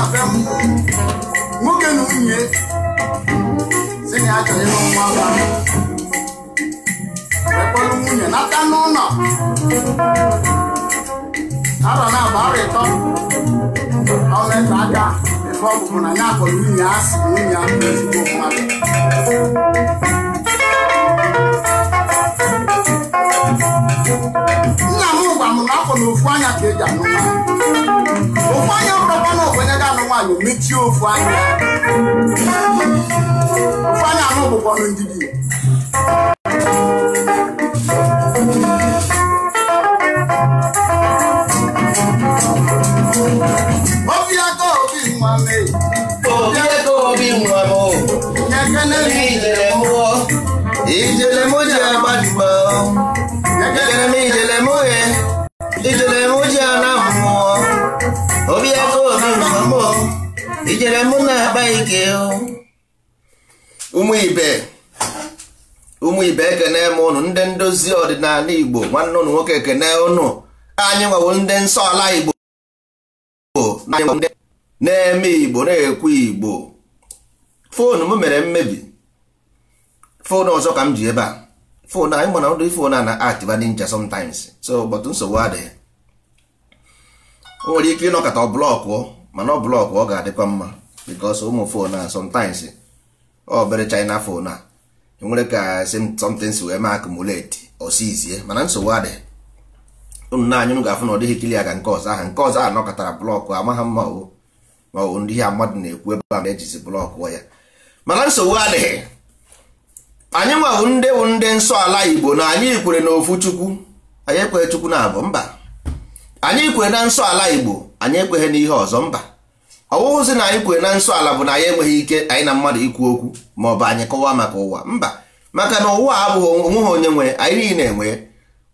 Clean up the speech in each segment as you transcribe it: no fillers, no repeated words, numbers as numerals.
na be nwoke na nwunye si na ya chọrọ ịlụ nwa nwa wee kpọrọ nwunye nata n'ụlọ arọ na abụ arọ ịtọ ọleta aka ebe ọ bụbụ na ya kpọrọ nwunye asị nwunye ahụ ezigbo mmadụ. Nna m gwa m na afọ na ofu anya ka eji anụ nwaanyị. Ofu anya bụrụkwa na ogbenye ga-anụ nwaanyị mechie ofu anya. Ofu anya anụ bụkwanụ ndidi. Obi aka obi nwa mee. Obi aka obi nwa m. Nyekene Ijele mụọ. Ijele mụ ji agbadugbo. Ijele m ijele mụ ye. Ijele mụ ji ana mmụọ. Obi aka obi nwa m. Ijele mụ na-akpa ike. Ụmụ ibe. Ụmụ ibe ekene m ụnụ ndị ndozi ọdịnala Igbo nwanne ụnụ nwoke ekene ụnụ. Anyị nwawo ndị nsọ ala Igbo. Na-eme Igbo na-ekwu Igbo. Foonu m mere mmebi. Foonu ọzọ ka m ji ebe a. Foonu anyị mana ụdị foonu a na-activa ninja sometimes. So but nsogbu adịghị. O nwere ike ịnọkọta ọ blọkụ mana ọ blọkụ ọ ga-adịkwa mma because ụmụ foonu a sometimes ọ bere China foonu a nwere ka something wee mee accumulate osizie mana nsogbu adịghị. Unu na anyị ga-afụ na ọ dịghị kilia ka nke ọzọ ahụ nke ọzọ ahụ nọkọtara blọkụ amaghị mma o ma ọ bụ ndị ihe mmadụ na-ekwu ebe a na-ejizi blọkụ ya mana nsogbu adịghị. Anyị nwabụ ndị bụ ndị nsọ ala Igbo na anyị kwere n'ofu Chukwu. Anyị ekweghị Chukwu na abụ mba. Anyị kwere na nsọ ala Igbo, anyị ekweghị n'ihe ọzọ mba. Ọ bụghịzi na anyị kwere na nsọ ala bụ na anyị enweghị ike anyị na mmadụ ikwu okwu ma ọ bụ anyị kọwaa maka ụwa mba. Maka na ụwa abụghị onweghị onye nwe anyị niile enwe.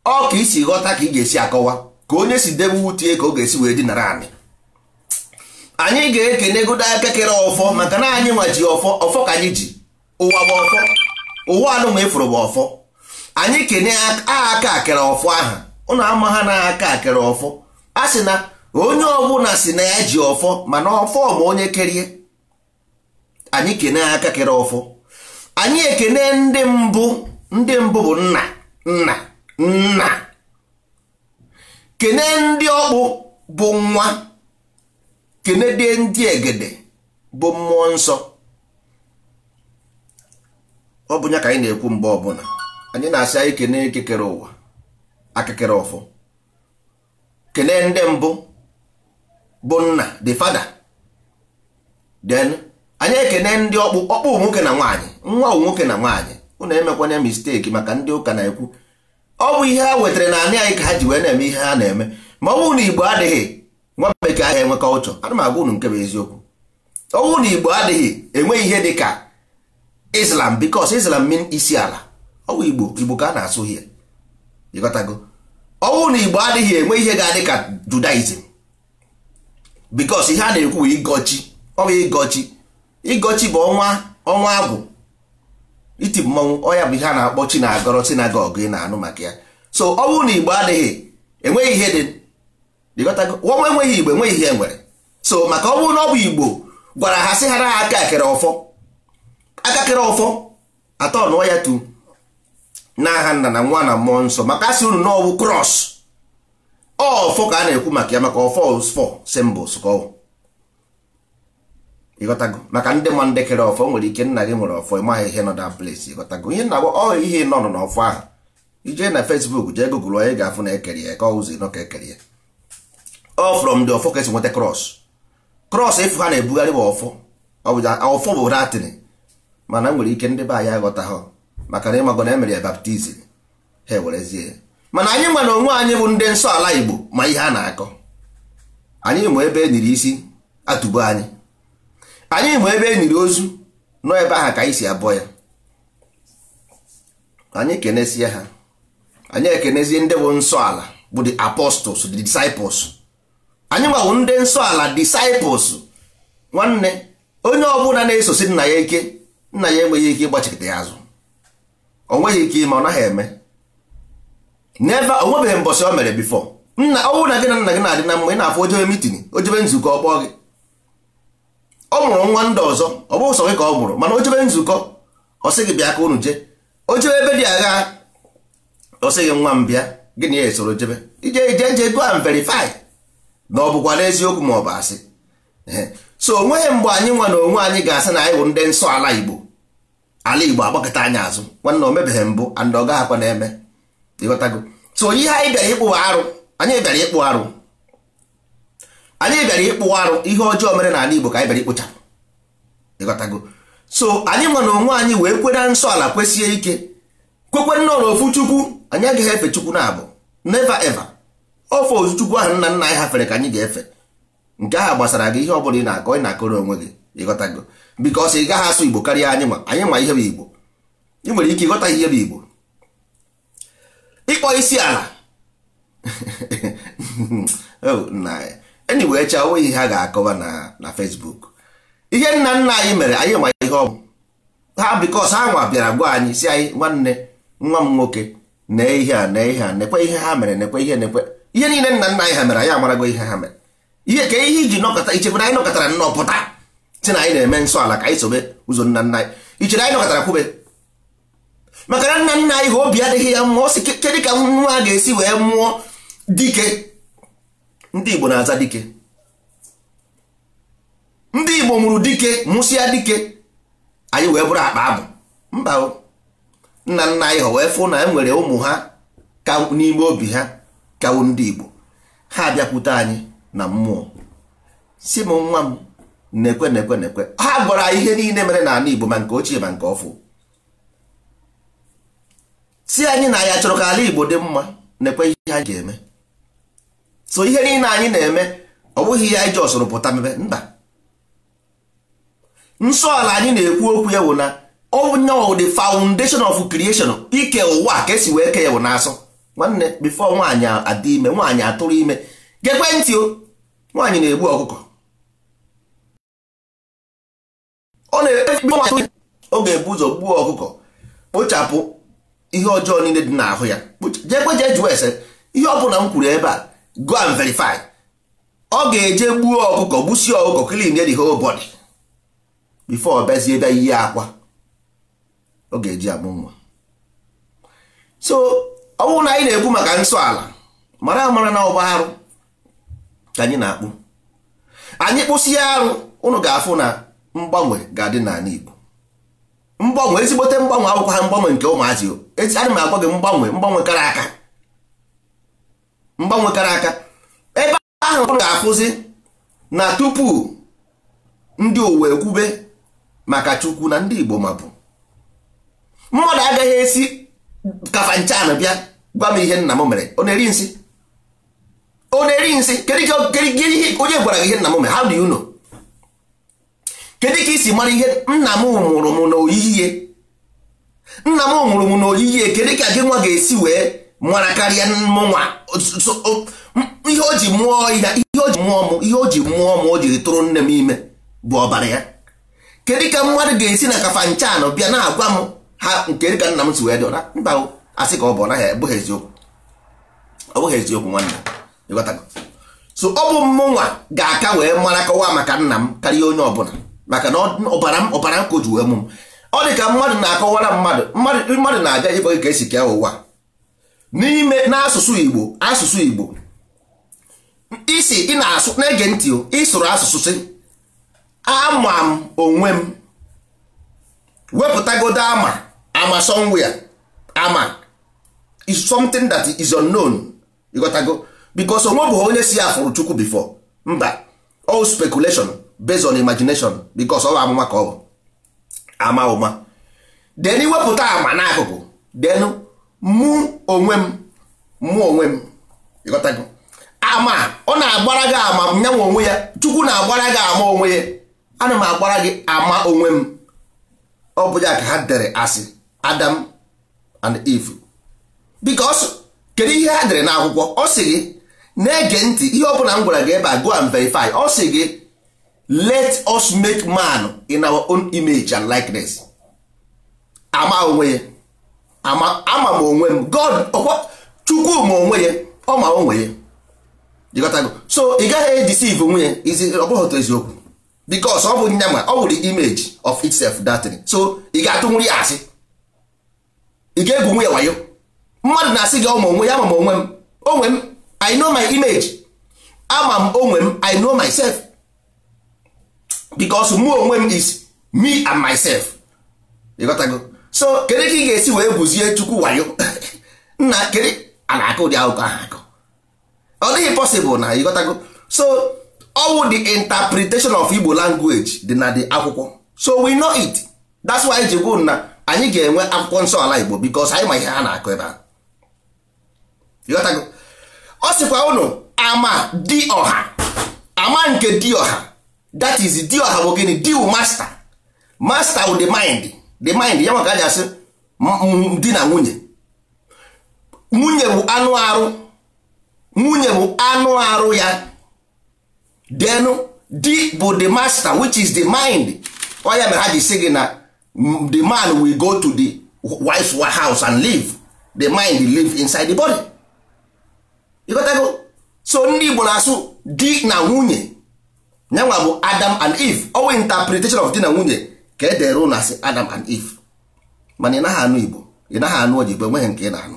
Ọ ka isi ghọta ka ị ga-esi akọwa ka onye si debe utie ka ọ ga-esi wee dinara anyị. Anyị ga-ekenegodo aka kere ọfọ maka na anyị nwa ji ọfọ ọfọ ka anyị ji ụwa bụ ọfọ ụwa anụ ma efuru bụ ọfọ. Anyị kene aka kere ọfọ ahụ ụnụ ama ha na aka kere ọfọ. A sị na onye ọbụla si na ya ji ọfọ mana ọfọ ma onye kerie. Anyị kene aka kere ọfọ. Anyị ekene ndị mbụ. Ndị mbụ bụ nna nna nna. Kene ndị ọkpụ bụ nwa. Kene ndị egede bụ mmụọ nsọ. Ọ bụ ya ka anyị na-ekwu mgbe ọbụla anyị na-asị anyị kene ekekere ụwa akekere ọfọ. Kene ndị mbụ bụ nna the father. Then anyị ekene ndị ọkpụ ọkpụ nwoke na nwaanyị nwa nwoke na nwaanyị. Unu emekwana misteki maka ndị ụka na-ekwu ọ bụ ihe ha wetara na anị anyị ka ha ji wee na-eme ihe ha na-eme. Ma ọ bụrụ na Igbo adịghị nwa bekee ahụ enwe kọlchọ. Ana m agwa unu nke bụ eziokwu. Ọ bụrụ na Igbo adịghị enweghị ihe dị ka Islam because Islam mean isi ala. Ọ bụ Igbo Igbo ka a na-asụ ihe ịghọtago. Ọ bụrụ na Igbo adịghị enwe ihe ga-adị ka Judaism because ihe a na-ekwu bụ ịgọchi. Ọ bụ ịgọchi. Ịgọchi bụ ọnwa ọnwa agwụ iti mmọnwụ ọ ya bụ ihe a na-akpọ chi na-agọrọ sinagogu ị na-anụ maka ya. So ọ bụrụ na Igbo adịghị enweghị ihe dị ịghọtago. Ọnwa enweghị Igbo enweghị ihe nwere. So maka ọ bụrụ na ọ bụ Igbo gwara ha sị ha na aka kere ọfọ aka kere ọfọ atọ nụọ ya tu n'aha nna na nwa na mmụọ nsọ maka asị unu n'ọwụ cross ọfọ ka a na-ekwu maka ya maka ọfọ fọ symbols ka ọ ịghọtago. Maka ndị ma ndị kere ọfọ nwere ike nna gị nwere ọfọ ịmaghị ihe nọ na place ịghọtago. Ihe na ọ ihe nọ nọ n'ọfọ ahụ ijee na Facebook jee Google onye ga-afụ na ekere ya ka ọ ụzọ ịnọ ka ekere ya. Ọ from the ọfọ ka esi nweta cross. Cross efu ha na-ebugharị bụ ọfọ ọfọ bụ Latin mana nwere ike ndị be anyị aghọtaghọ maka na ịmago na emere ya baptizim ha ewerezie. Mana anyị nwa na onwe anyị bụ ndị nsọ ala Igbo ma ihe a na-akọ. Anyị ma ebe e niri isi atụbo anyị. Anyị ma ebe e niri ozu nọ ebe ahụ ka anyị si abụọ ya. Anyị kenesie ha. Anyị ekenezie ndị bụ nsọ ala bụ the apostles the disciples. Anyị nwawo ndị nsọ ala disciples. Nwanne onye ọbụla na-esosi nna ya ike nna ya enweghị ike ịgbachikọta ya azụ. O nweghị ike ime ọ naghị eme. Never o nwebeghị mbọsị o mere before. Nna ọ bụrụ na gị na nna gị na-adị na mma ị na-afụ ojebe mitin ojebe nzukọ ọkpọ gị. Ọ mụrụ nwa ndị ọzọ, ọ bụghị sọ gị ka ọ mụrụ, mana o jebe nzukọ ọ sị gị bịa ka unu jee. O jebe ebe dị agha, ọ sị gị nwa m bịa, gịnị ya esoro jebe ije ije je go and verify na ọ bụkwa n'eziokwu ma ọ bụ asị. So onweghị mgbe anyị nwa na onwe anyị ga-asị na anyị bụ ndị nsọ ala Igbo, ala Igbo agbakọta anyị azụ. Nwanne, o mebeghị mbụ and ọ gaghị akwa na-eme. Ịghọtago? So ihe anyị bịara ịkpụ arụ, anyị bịara ịkpụ arụ, anyị bịara ịkpụ arụ, ihe ọjọọ mere n'ala Igbo ka anyị bịara ikpochapụ. Ịghọtago? So anyị nwa na onwe anyị wee kwere nsọ ala, kwesie ike, kwekwe nnọọ n'ofu Chukwu. Anyị agaghị efe Chukwu na abụ, never ever. Ofe ozu Chukwu ahụ nna nna anyị hafere ka anyị ga-efe. Nke ahụ gbasara gị, ihe ọ bụla ị na-akọ, ị na-akọrọ onwe gị. Ịghọtago? Because ị gaghị asụ Igbo karịa anyị nwa. Anyị ma ihe bụ Igbo. Ị nwere ike ịghọta ihe bụ Igbo. Ịkpọ isi ala na anyway, cha onwe ihe ha ga-akọwa na Facebook. Ihe nna nna anyị mere, anyị ma ihe ọ bụ ha, because ha nwa bịara gwa anyị, si anyị, nwanne nwa m nwoke, nee ihe a, nee ihe a, nekwe ihe ha mere, nekwe ihe, nekwe ihe niile nna nna anyị ha mere. Anyị amarago ihe ha mere. Ihe ka ihe iji nọkọta, ichekwara anyị nọkọtara nnọọ pụta si na anyị na-eme nsọ ala ka anyị sobe ụzọ nna nna anyị? Ichere anyị nọkọtara kwube maka na nna nna anyị ha obi adịghị ya mmụọ si kedu ka nwa a ga-esi wee mụọ dike? Ndị Igbo na-aza dike. Ndị Igbo mụrụ dike, mụsịa dike, anyị wee bụrụ akpa abụ mba. Nna nna anyị ha wee fụ na e nwere ụmụ ha ka n'ime obi ha kawo ndị Igbo, ha bịakwute anyị na mmụọ, si m, nwa m, nekwe nekwe nekwe. Ha gwara anyị ihe niile mere n'ala Igbo, ma nke ochie ma nke ọfụ, si anyị na ya chọrọ ka ala Igbo dị mma, nekwe ihe anyị ga-eme. So ihe niile anyị na-eme, ọ bụghị ihe anyị ji ọsụrụ pụta mebe. Mba, nsọ ala anyị na-ekwu okwu ya bụ na onye the foundation of creation, ike ụwa ka esi wee ke ya bụ n'asọ. Nwanne, before nwaanyị adị ime, nwaanyị atụrụ ime, gekwe ntị o, nwaanyị na-egbu ọkụkọ. Ọ ọ ga-ebu ụzọ gbuo ọkụkọ, kpochapụ ihe ọjọọ niile dị n'ahụ ya. Jekwe jee jụọ ese ihe ọ bụla m kwuru ebe a, go and verify. Ọ ga-eje gbuo ọkụkọ, gbusie ọkụkọ, clean the whole body before ọ bịazie bịa yie akwa ọ ga-eji amụ nwa. So ọ bụrụ na anyị na-ekwu maka nsọ ala, mara amara na ọgba arụ ka anyị na-akpụ. Anyị kpụsịa arụ, ụnụ ga-afụ na mgbanwe ga-adị n'ala Igbo. Mgbanwe, ezigbote mgbanwe, akwụkwọ ha mgbanwe nke ụmụazị. Ana m agwa gị, mgbanwe, mgbanwe kara aka, mgbanwe kara aka. Ebe ahụ ụnụ ga-afụzi na tupu ndị ụwa ekwube maka Chukwu na ndị Igbo mapụ, mmadụ agaghị esi Kafanchan bịa gwa m ihe nna m mere. Ọ na-eri nsị, ọ na-eri nsị. Kedu ihe onye gwara gị ihe nna m mere? How do you know? Kedu ka isi mara ihe nna m mụrụ m n'oyiyi? Nna m mụrụ m n'oyiyi. Kedu ka gị nwa ga-esi wee mara karịa m nwa ihe o ji mụọ ya, ihe o ji mụọ m, ihe o ji mụọ m, o jiri tụrụ nne m ime bụ ọbara ya? Kedu ka mmadụ ga-esi na Kafanchan bịa na-agwa m ha nke ka nna m si wee dị? Mba, asị ka ọ bụ, ọ naghị abụghị eziokwu, ọ bụghị eziokwu, nwanne. Ịghọtago? So ọ bụ mụnwa ga-aka wee mara kọwa maka nna m karịa onye ọbụla, maka na ọbara m, ọbara m ka o ji wee mụ m. Ọ dị ka mmadụ na-akọwara mmadụ, mmadụ na-abịa ịgwa gị ka esi kee ụwa n'ime n'asụsụ Igbo. Asụsụ Igbo isi ị na-asụ, na-ege ntị, ịsụrụ asụsụ si ama m onwe m, wepụtagodo ama ama somewhere. Ama is something that is unknown. Ịghọtago? Because onwe bụ onye si afụrụ Chukwu before. Mba, all speculation based on imagination, because ọ bụ amụma ka ọ bụ ama ụma. Then iwepụta ama n'akụkụ, then mụ onwe m, mụ onwe m. Ịghọtago? Ama ọ na-agbara gị ama nyanwa onwe ya, Chukwu na-agbara gị ama onwe ya. Ana m agbara gị ama onwe m. Ọ bụ ya ka ha dere asị Adam and Eve, because kedu ihe ha dere n'akwụkwọ? Ọ sị gị na-ege ntị, ihe ọ bụla m gwara gị ebe a, go and verify. Ọ sị gị, "Let us make man in our own image and likeness." Ama onwe ya, ama ama m onwe m. God, Chukwu ma onwe ya, ọ ma onwe ya. Ịghọtago? So ị gaghị edeceive onwe ya. Ọ bụghị otu eziokwu. Because ọ bụ nyanwa, ọ bụ the image of itself, that thing. So ị ga-atụnwuri ya asị, ị ga-egwu ya wayo. Mmadụ na-asị gị ọma onwe ya, ama m onwe m, onwe m, I know my image, ama m onwe m, I know myself. Because mụ onwe m is me and myself. Ịghọtago? So kedu ka ị ga-esi wee gwuzie Chukwu wayo? Nna, kedu a na-akụ ụdị akụkọ ahụ akụ? Ọ dịghị possible na. Ịghọtago? So all the interpretation of Igbo language dị na the akwụkwọ, so we know it. That's why ji gwu na anyị ga-enwe akwụkwọ nsọ ala Igbo, because anyị ma ihe ha na-akụ ebe ahụ. Ịghọtago? Ọ sịkwa ụnụ ama di ọha, ama nke di ọha. That is, di ọha bụ gịnị? Di master, master with the mind, the mind ya maka asị di na nwunye. Nwunye bụ anụ arụ, nwunye bụ anụ arụ ya. Then di bụ the master, which is the mind. Ọ ya mere ha ji sị gị na the man will go to the wife's house and live, the mind live inside the body. Ịghọtago? So ndị Igbo na-asụ di na nwunye, nyanwa bụ Adam and Eve. Ọwụ interpretation of di na nwunye ka e dere ụnụ asị Adam and Eve. Mana ị naghị anụ Igbo, ị naghị anụ ojibo, enweghị nke ị na-anụ.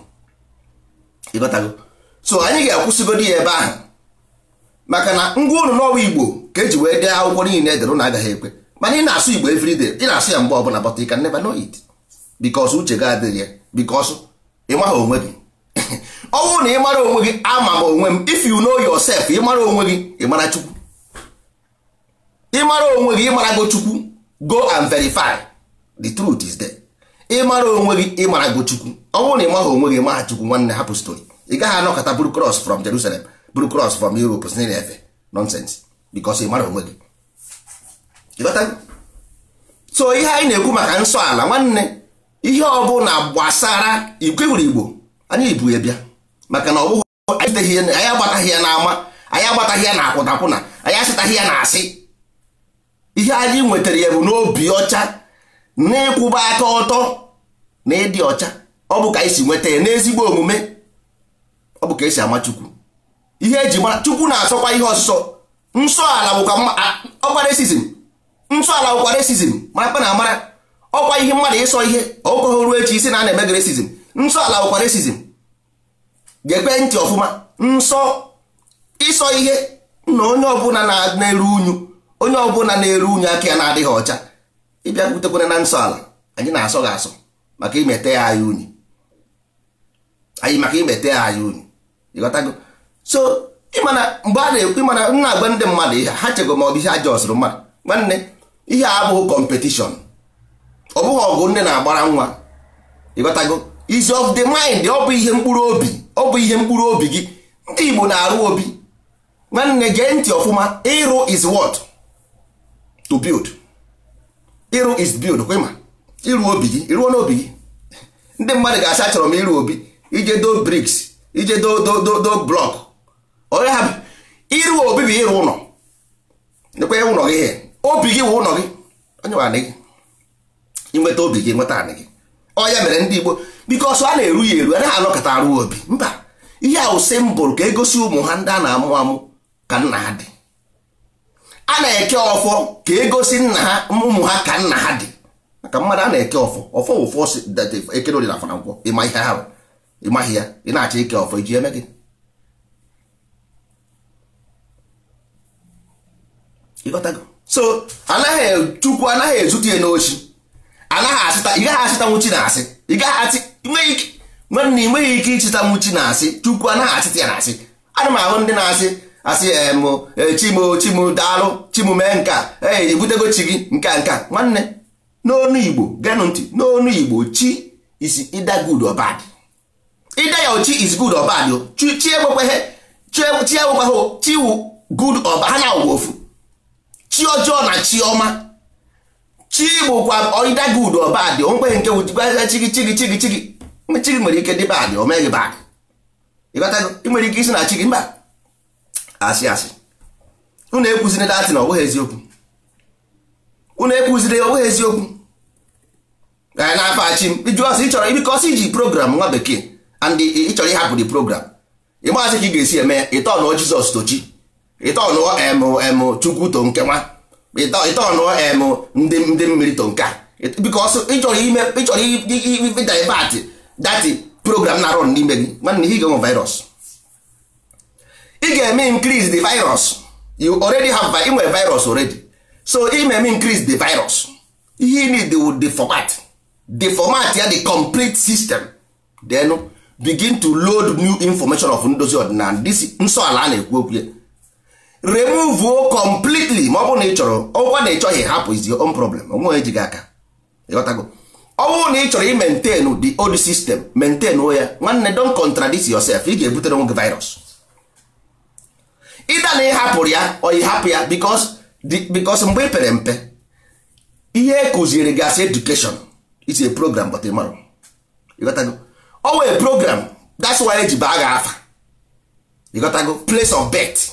Ịghọtago? So anyị ga-akwụsịgodi ya ebe ahụ, maka na ngwa ụnụ n'ọwa Igbo ka eji wee dee akwụkwọ niile edere ụnụ agaghị ekwe. Mana ị na-asụ Igbo everyday, ị na-asụ ya mgbe ọbụla, but you can never know it, because uche gị adịghị ya, because ị maghị onwe gị. Ọ bụrụ na ị mara onwe gị, ama m onwe m. If you know yourself, ị mara onwe gị, ị mara Chukwu. Ị mara onwe gị, ị marago Chukwu. Go and verify, the truth is there. Ị mara onwe gị, ị marago Chukwu. Ọ bụrụ na ị maghị onwe gị, ị maha Chukwu. Nwanne, hapụ story. Ị gaghị anọkọta buru cross from Jerusalem, buru cross from Europe, si na-efe nonsense, because ị mara onwe gị. Ịghọtago? So ihe anyị na-ekwu maka nsọ ala, nwanne, ihe ọbụla gbasara igwe Igbo, anyị ibu ya bịa, maka na ọ bụghị anyị agbataghị ya n'ama, anyị agbataghị ya na akwụnakwụna, anyị asịtaghị ya na asị. Ihe anyị nwetara ya bụ n'obi ọcha, n'ịkwụba aka ọtọ na ịdị ọcha. Ọ bụ ka anyị si nweta ya n'ezigbo omume. Ọ bụ ka esi ama Chukwu. Ihe eji mara Chukwu na-asọkwa ihe ọsụsọ. Nsọ ala bụkwa ọkwa racism. Nsọ ala bụkwa racism. Mara na amara ọkwa ihe mmadụ ịsọ ihe ọkọghị ruo echi isi na a na-eme gị racism. Nsọ ala bụkwa racism. Gekwe ntị ọfụma. Nsọ ịsọ ihe na onye ọbụla na-eru unyu, onye ọbụla na-eru unyu aka ya na-adịghị ọcha, ịbịa butekwana na nsọ ala anyị na-asọ gị asọ maka imete ya anyị unyi, anyị maka imete ya anyị unyi. Ịghọtago? So ịmana mgbe a na-ekwu, ịmana m na-agwa ndị mmadụ ihe ha chego ma ọ bụ ihe aja ọsụrụ mmadụ. Nwanne, ihe a abụghị competition, ọ bụghị ọgụ nne na-agbara nwa. Ịghọtago? Is of the mind. Ọ bụ ihe mkpụrụ obi, ọ bụ ihe mkpụrụ obi gị. Ndị Igbo na-arụ obi. Nwanne, gee ntị ọfụma. Ịrụ is what? To build. Ịrụ is build. Kwema ịrụ obi gị, ịrụọ n'obi gị. Ndị mmadụ ga-asị achọrọ m ịrụ obi, ije do bricks, ije do do do do block. Onye ha ịrụ obi bụ ịrụ ụlọ. Nekwe ụlọ gị, ihe obi gị wụ ụlọ gị. Onye nwe anị gị, inweta obi gị, nweta anị gị. Ọ ya mere ndị Igbo, because a na-eru ya eru, anaghị anọkọta arụ obi. Mba, ihe ahụ symbol ka egosi ụmụ ha ndị a na-amụ amụ ka nna ha dị. A na-eke ọfọ ka egosi nna ha, ụmụ ha ka nna ha dị. Maka mmadụ a na-eke ọfọ, ọfọ wụ fọs ekere ori na afọ na nkwọ. Ịma ihe ha bụ, ịmaghị ya, ị na-achọ ike ọfọ iji eme gị. Ịghọtago? So anaghị Chukwu anaghị ezute ya n'ochi, anaghị asịta. Ị gaghị asịta nwuchi na asị, ị gaghị asị nwanne, ị nweghị ike ịchịta nwuchi na asị. Chukwu anaghị asịta ya na asị. Ana m ahụ ndị na-asị asị em chimo chimo daalụ chimo mee nka ee ebutego chi gị nka nka. Nwanne, n'onu Igbo, genụ ntị, n'onu Igbo chi is either good or bad. Either your chi is good or bad. Chi ekwekweghị, chi ekwekweghị, chi wụ good or bad, ha na-awụ ofu. Chi ọjọọ na chi ọma, chi bụkwa either good or bad. O nkweghị nke wụ chi gị, chi gị, chi gị, chi gị, chi gị nwere ike dị bad, o meghị bad. Ịghọtago? Ị nwere ike isi na chi gị mba asị asị. Unu ekwuzina datị na ọ bụghị eziokwu. Unu ekwuzina ọ bụghị eziokwu. Anyị na-afa achị m iju ọsọ ịchọrọ ibikọsị iji program nwa bekee and ị chọrọ ịhapụ the program. Ị maazị ka ị ga-esi eme ya. Ịtọ nụọ Jizọs tochi, ịtọ nụọ em Chukwu to nke nwa. Ịtọnụọ em ndị mmiri to nke a, because ị chọrọ ime, ị chọrọ divert that program na run n'ime gị. Nwanne, ihe ga-enwe virus, ị ga-eme increase the virus. You already have, ị nwere virus already, so ị na-eme increase the virus. Ihe you need will the format ya, the complete system, then begin to load new information of ndozi ọdịnala, this nsọ ala a na-ekwu okwu ya. Remove completely, ma ọ bụrụ na ị chọrọ. Ọgwa na ị chọghị, hapụ, is your own problem, onwe ejighị aka. Ịghọtago? Ọ bụrụ na ị chọrọ i maintain the old system, maintain ya. Nwanne, don't contradict yourself. Ị ga-ebutere onwe gị virus ịda na ị hapụrụ ya, ọ ị hapụ ya, because mgbe ị pere mpe, ihe e kụziri gị as education is a program, but ị mara. Ịghọtago? Ọ wee program, that's why eji baa gị afa. Ịghọtago? Place of birth,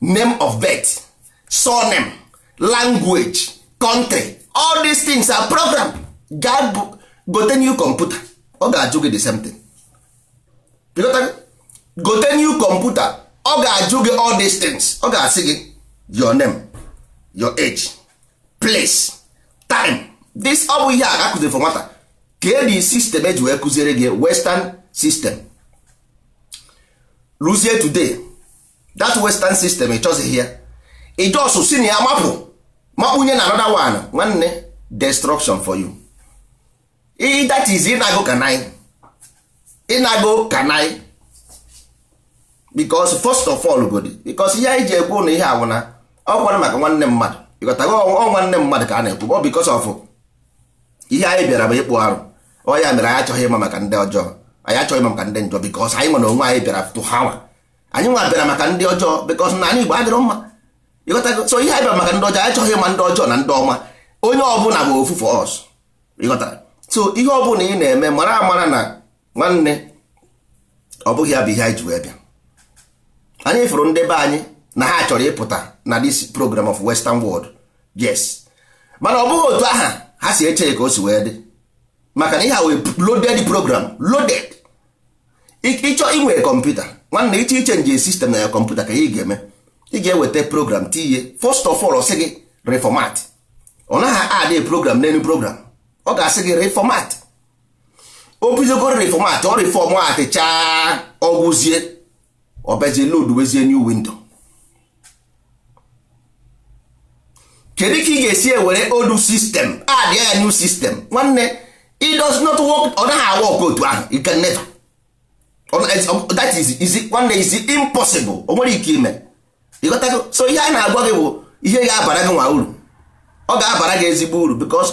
name of birth, surname, language, country, all these things are program. Gaa gote new computer, ọ ga-ajụ gị the same thing. Ịghọtago? Gote new computer, ọ ga-ajụ gị all these things. Ọ ga-asị gị your name, your age, place, time. This ọ bụ ihe a akụziri for nwata ka e system eji wee kụziere gị western system. Ruzie today, that western system ị chọzighị ya, ị just si na ya mapụ, makpunye na another one. Nwanne, destruction for you. That is ịnago kanai, ịnago kanai, because first of all godi, because ihe anyị ji ekwu na ihe awụ na ọ maka nwanne mmadụ. Ịghọtago? Ọ nwanne mmadụ ka a na-ekwu. Ọ because of ihe anyị bịara bụ ịkpụ arụ. Ọ ya mere anyị achọghị ịma maka ndị ọjọọ, anyị achọghị ịma maka ndị njọ, because anyị nwere onwe anyị bịara tụ ha nwa. Anyị nwa bịara maka ndị ọjọọ, because na anyị Igbo adịrọ mma. Ịghọtago? So ihe anyị bịara maka ndị ọjọọ, anyị achọghị ịma ndị ọjọọ na ndị ọma. Onye ọbụla bụ ofu for us. Ịghọtara? So ihe ọbụla ị na-eme, mara amara na nwanne, ọ bụghị ya bụ ihe anyị ji wee bịa. Anyị fụrụ ndị be anyị na ha chọrọ ịpụta na this program of western world, yes, mana ọ bụghị otu aha ha si eche ka o si wee dị, maka na ihe a wee loaded program, loaded. Ịchọ inwe kọmputa, nwanne, ịchọ i change system na ya kọmputa, ka ị ga-eme, ị ga-eweta program tinye. First of all, ọ sị gị reformat. Ọ naghị adị program n'elu program, ọ ga-asị gị reformat. O bidogoro reformat, ọ reform atịchaa, ọgwụzie, ọ bịazie load wezie new window. Kedu ka ị ga-esi ewere old system add ya new system? Nwanne, it does not work. Ọ naghị a-work otu ahụ. You can never. That is, nwanne, is impossible. O nwere ike ime. Ịghọtago? So ihe a na-agwa gị bụ ihe ga-abara gị nwa uru. Ọ ga-abara gị ezigbo uru, because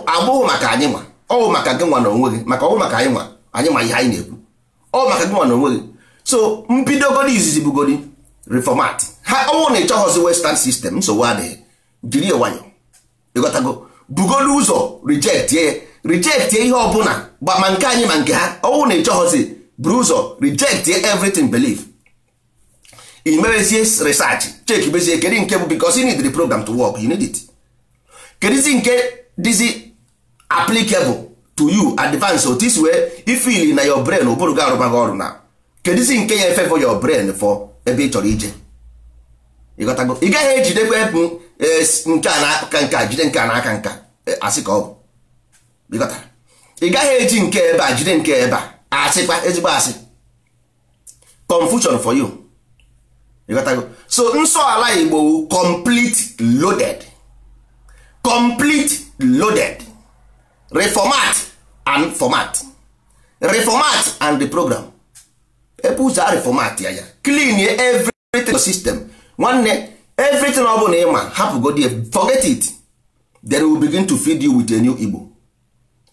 abụghị maka anyị nwa, ọ bụ maka gị nwa na onwe gị, maka ọ bụ maka anyị nwa. Anyị ma ihe anyị na-ekwu. Ọ maka gị nwa na onwe gị. So mbidogodi izizi bugodi reformat ha. Ọnwụ na ịchọghọzi western system, nsogbu adịghị, jiri ya nwayọ. Ịghọtago? Bugolu ụzọ reject ye, reject ihe ọbụla, ma nke anyị ma nke ha. Ọnwụ na ịchọghọzi, buru ụzọ reject everything belief. I merezie research, check bezie kedu nke bụ, because you need the program to work, you need it. Kedizi nke dịzi applicable to you, advance otu isi wee ifili na your brain, ụbụrụ gị arụbaghị ọrụ na kedizi nke ya efavor your brain for ebe ị chọrọ ije. Ịghọtago? Ị gaghị ejidekwa nke a n'aka nke a, jide nke a n'aka nka asị ka ọ bụ. Ịghọtara? Ị gaghị eji nke ebe a jide nke ebe a, asịkwa ezigbo asị, confusion for you. Ịghọtago? So nsọ ala Igbo, complete loaded, complete loaded, reformat and format, reformat and the program. Ebe ụzọ a reformat ya, ya clean everything system. Nwanne, everything ọ bụla ịma, hapụgodi, forget it. Then we will begin to feed you with a new Igbo.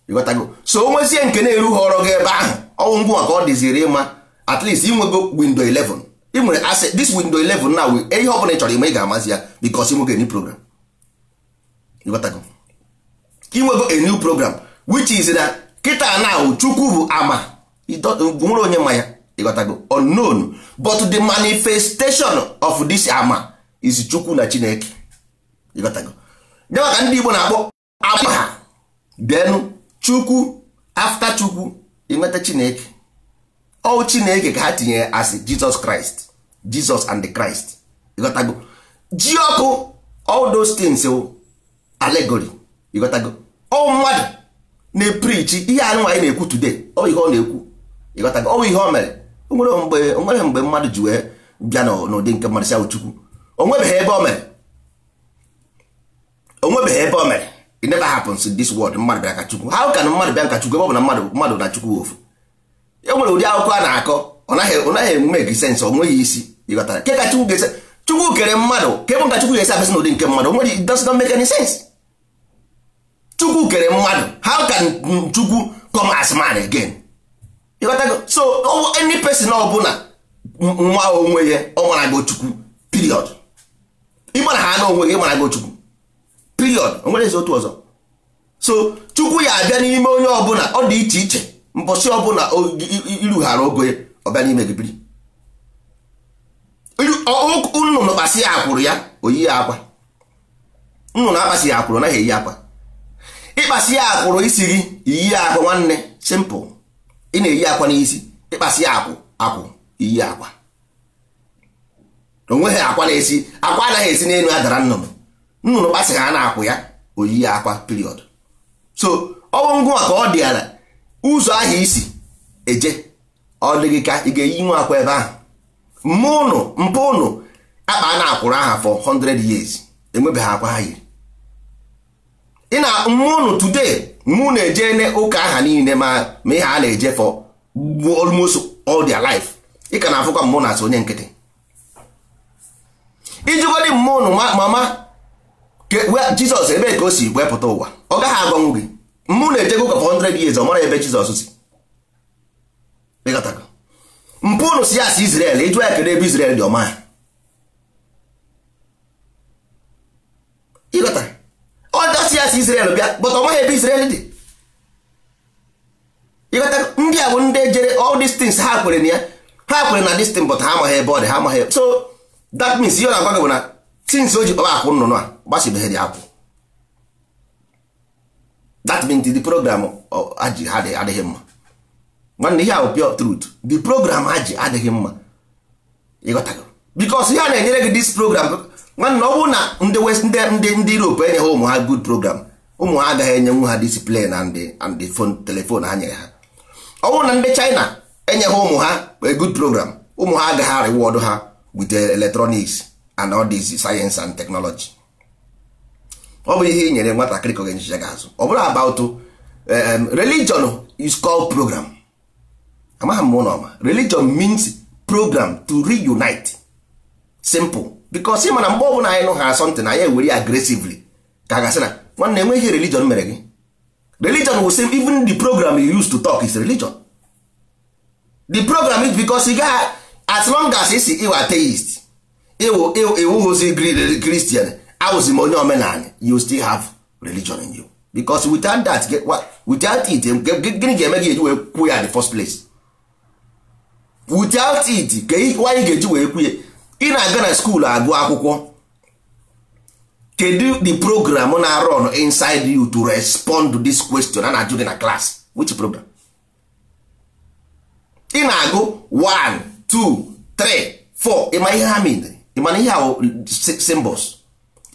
Ịghọtago? So o nwezie nke na-erughị ọrụ gị ebe ahụ, ọnwụ ngwa ka ọ dịziri ịma. At least inwego window 11, ị nwere access this window 11 now. Ihe ọ bụla ị chọrọ ime, ị ga-amazi ya, because inwego a new program. Ịghọtago? Inwego a new program, which is na kịta now Chukwu bụ ama nwere onye ma ya. Ịghọtago? Unknown, but the manifestation of this ama is Chukwu na Chineke. Ịghọtago? Ya maka ndị Igbo na-akpọ ama ha. Then Chukwu, after Chukwu, ịnweta Chineke. Ọ Chineke ka ha tinyere as Jesus Christ, Jesus and the Christ. Ịghọtago? Ji ọkụ All those things allegory. Ịghọtago? Ọ mmadụ na-epreach ihe anụ anyị na-ekwu today, ọ ihe ọ na-ekwu. Ịghọtago? Ọ ihe o mere. Onwere mgbe mmadụ ji wee bịa n'ụdị nke mmadụ si ahụ Chukwu. Onwebeghị ebe o mere. Onwebeghị ebe o mere. It never happens in this world. Mmadụ bịa ka Chukwu. How can mmadụ bịa ka Chukwu ebe ọ bụ na mmadụ na Chukwu ofu? E nwere ụdị akụkọ a na-akọ, ọ naghị eme sense, ọ nweghị isi. Ịghọtara? Ke ka Chukwu ga-esi, Chukwu kere mmadụ, ka ebe ka Chukwu ga-esi abịasị n'ụdị nke mmadụ? Nwere, it does not make any sense. Chukwu kere mmadụ, how can Chukwu come as man again? Ịghọtago? So any person ọbụla nwa onwe ya, ọ marago Chukwu, period. Ịmara ha na onwe gị, ịmarago Chukwu, period. O nwere ezi otu ọzọ. So Chukwu ya abịa n'ime onye ọbụla, ọ dị iche iche. Mbọsị ọbụla irughara ogo ya, ọ bịa n'ime gị biri. Nnụnụ kpasị ya akwụrụ ya, oyi ya akwa. Nnụnụ akpasị ya akwụrụ, ọ naghị eyi akwa. Ịkpasị ya akwụrụ isi gị, iyi ya akwa nwanne, simple. Ị na-eyi akwa n'isi, ịkpasị ya akwụ iyi akwa. O nweghị akwa na-esi, akwa anaghị esi n'elu adara nnụnụ. Nnụnụ kpasị ha na-akwụ ya, oyi ya akwa, period. So ọnwụ ngwa ka ọ dị ala ụzọ ahụ isi eje, ọ dịghị ka ị ga-eyi nwa akwa ebe ahụ. Mmụ ụnụ mpụ ụnụ akpa na-akwụrụ aha for 100 years, enwebeghị akwa ha yiri. Ị na mmụ ụnụ today, mụ na-eje ụka aha niile, ma ihe a na-eje for almost all their life. Ị ka na-afụkwa mmụ na-asị onye nkịtị. Ijikọdị mmụ ụnụ mama Jizọs ebe ka o si wepụta ụwa, ọ gaghị agwanwu gị. Mmụ na-eje ụka for 100 years, ọ mara ebe Jizọs si. Ịghọtago? Mpụ ụnụ si asị Israel, ịjụọ ya kedu ebe Israel dị, ọma ya. Ịghọtara? Ọ dasị asị Israel bịa, but ọ maghị ebe Israel dị. Ịghọtara? Ndị a bụ ndị jere all these things, ha kwere na ya, ha kwere na this thing, but ha amaghị ebe ọ dị, ha amaghị. So that means ihe ọ na-agwa gị bụ na since o ji kpaba akwụ nnụnụ a, gbasibeghị dị akwụ. That means the program aji ha adịghị mma. Nwanne, ihe ahụ pure truth. The program ha ji adịghị mma. Ịghọtago? Because ihe a na-enyere gị this program, nwanne, ọ bụrụ na ndị West, ndị Europe enyeghị ụmụ ha good program, ụmụ ha agaghị enyenwu ha discipline and the phone, telephone ha nyere ha. Ọ bụrụ na ndị China enyeghị ụmụ ha a good program, ụmụ ha agaghị reward ha with electronics and all this science and technology. Ọ bụ ihe i nyere nwatakịrị ka ọ ga-enyecha gị azụ. Ọ bụrụ about religion is called program. Amaghị m ụlọ ọma. Religion means program to reunite. Simple. Because ị ma na mgbe ọbụla anyị nụ ha asọntị na anyị ewere ya aggressively, ka a gasị na nwanne enweghị religion mere gị. Religion will say even the program you use to talk is religion. The program is because ị gaghị, as long as isi ịwụ atheist, ịwụghịzi Christian, awụzi m onye omenala, you still have religion in you. Because without that, without it, gịnị ga-eme gị eji wee kwuo ya in the first place? Without it, ka why ị ga-eji wee kwuo ya? Ị na-aga na school agụ akwụkwọ, kedu the program na run inside you to respond to this question a na-ajụ gị na class? Which program? Ị na-agụ 1 2 3 4, ị ma ihe ha mean? Ị ma na ihe ahụ symbols?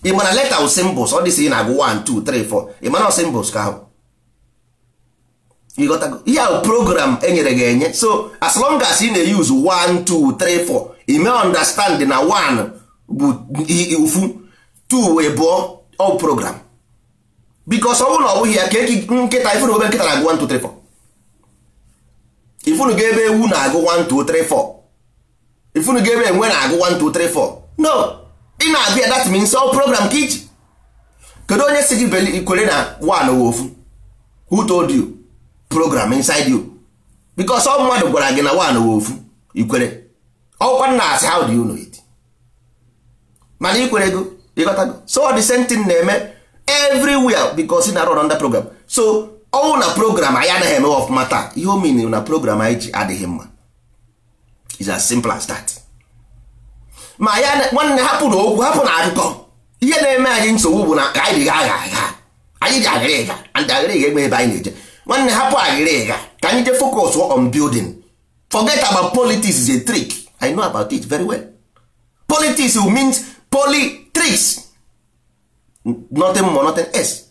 Ị ma na letter wụ symbols? Ọ dịsị ị na-agụ 1 2 3 4, ị ma na symbols ka ahụ? Ịghọtago? Ihe ahụ program enyere gị enye. So as long as ị na-use 1 2 3 4, ị may understand na 1 bụ ufu, 2 wee bụọ, all program. Because ọ bụrụ na ọ bụghị ya, ka nkịta ifunu ebe nkịta na-agụ 1 2 3 4, ifunu ga ebe ewu na-agụ 1 2 3 4, ifunu ga ebe enwe na-agụ 1 2 3 4. No, ị na-agụ ya, that means all program ka iji. Kedu onye si gị kwere na 1 wụ ofu? Who told you? Program inside you. Because ọ mmadụ gwara gị na 1 wụ ofu, ikwere. Ọkwa nna asị, how do you know it? Mana ikwere go. Ịghọtago? So the same thing na-eme everywhere, because ị na-run under program. So ọwụ na program anyị anaghị eme ọfụma taa, ihe o mean na program anyị ji adịghị mma. Is as simple as that. Ma ya nwanne, hapụ na okwu, hapụ na akụkọ. Ihe na-eme anyị nsogbu bụ na anyị dị agha agha, anyị dị agịrịga, and agịrịga egbe ebe anyị na-eje. Nwanne, hapụ agịrịga ka anyị jee focus on building. Forget about politics, is a trick. I know about it very well. Politics means polytricks. Nothing more, nothing else.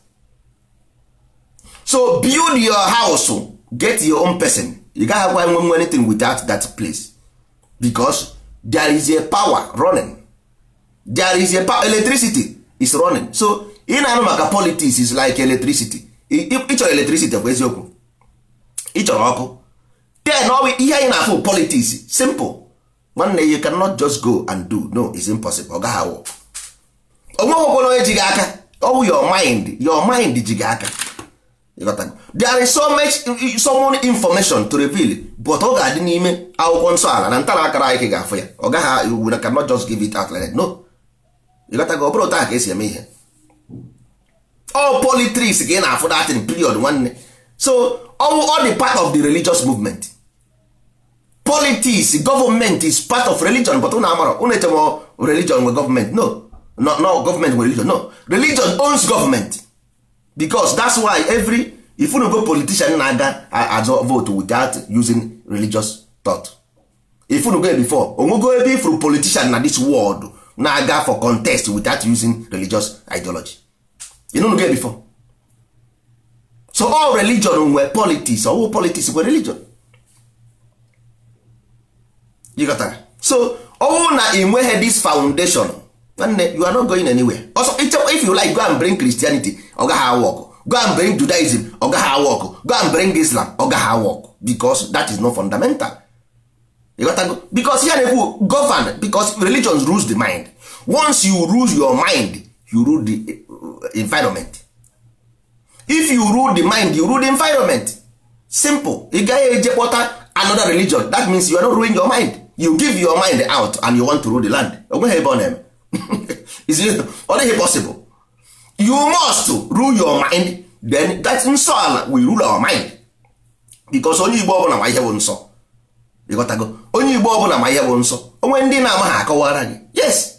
So build your house, get your own person. You gaghị akwa enwe anything without that place, because there is a power running. There is a power, electricity is running. So ị na-anụ maka politics is like electricity. Ị chọrọ electricity bụ eziokwu, ị chọrọ ọkụ. Then ihe anyị na-afụ politics simple. Nwanne, you cannot just go and do. No, it's impossible. Ọ gaghị awụ. Onweghịkwana onye ji gị aka. Ọwụ your mind, your mind ji gị aka. There is so much, so many information to reveal, but ọ ga-adị n'ime akwụkwọ nsọ ala na ntara akara anyị ka ị ga-afụ ya. Ọ gaghị, we cannot just give it out like that. No, ịghọtago? Ọ bụrụ otu a ka esi eme ihe. All politics ka ị na-afụ that in period, nwanne. So all the part of the religious movement, politics, government is part of religion, but unu amara, unu echemo religion nwe government. No, no, no, government nwe religion. No, religion owns government, because that's why every, if unu go politician na-aga azọ vote without using religious thought, if unu go before onwego ebe ifuru politician na this world na-aga for contest without using religious ideology, you no go before. So all religion nwe politics, all politics nwe religion. You got that? So ọwụ na ị nweghị this foundation, nwanne, you are not going anywhere. Also, if you like, go and bring Christianity, ọ gaghị awọkụ. Go and bring Judaism, ọ gaghị awọkụ. Go and bring Islam, ọ gaghị awọkụ, because that is not fundamental. You got to, because here na-ekwu govern, because religion rules the mind. Once you rule your mind, you rule the environment. If you rule the mind, you rule the environment. Simple. Ị gaghị eje kpọta another religion. That means you are not ruling your mind. You give your mind out and you want to rule the land. Onweghị ebe ọ na-eme. Ọ dịghị possible. You must rule your mind, then that nsọ ala will rule our mind, because onye Igbo ọbụla ma ihe bụ nsọ. Ịghọtago? Onye Igbo ọbụla ma ihe bụ nsọ. Onwe ndị na-amaghị, akọwara gị. Yes,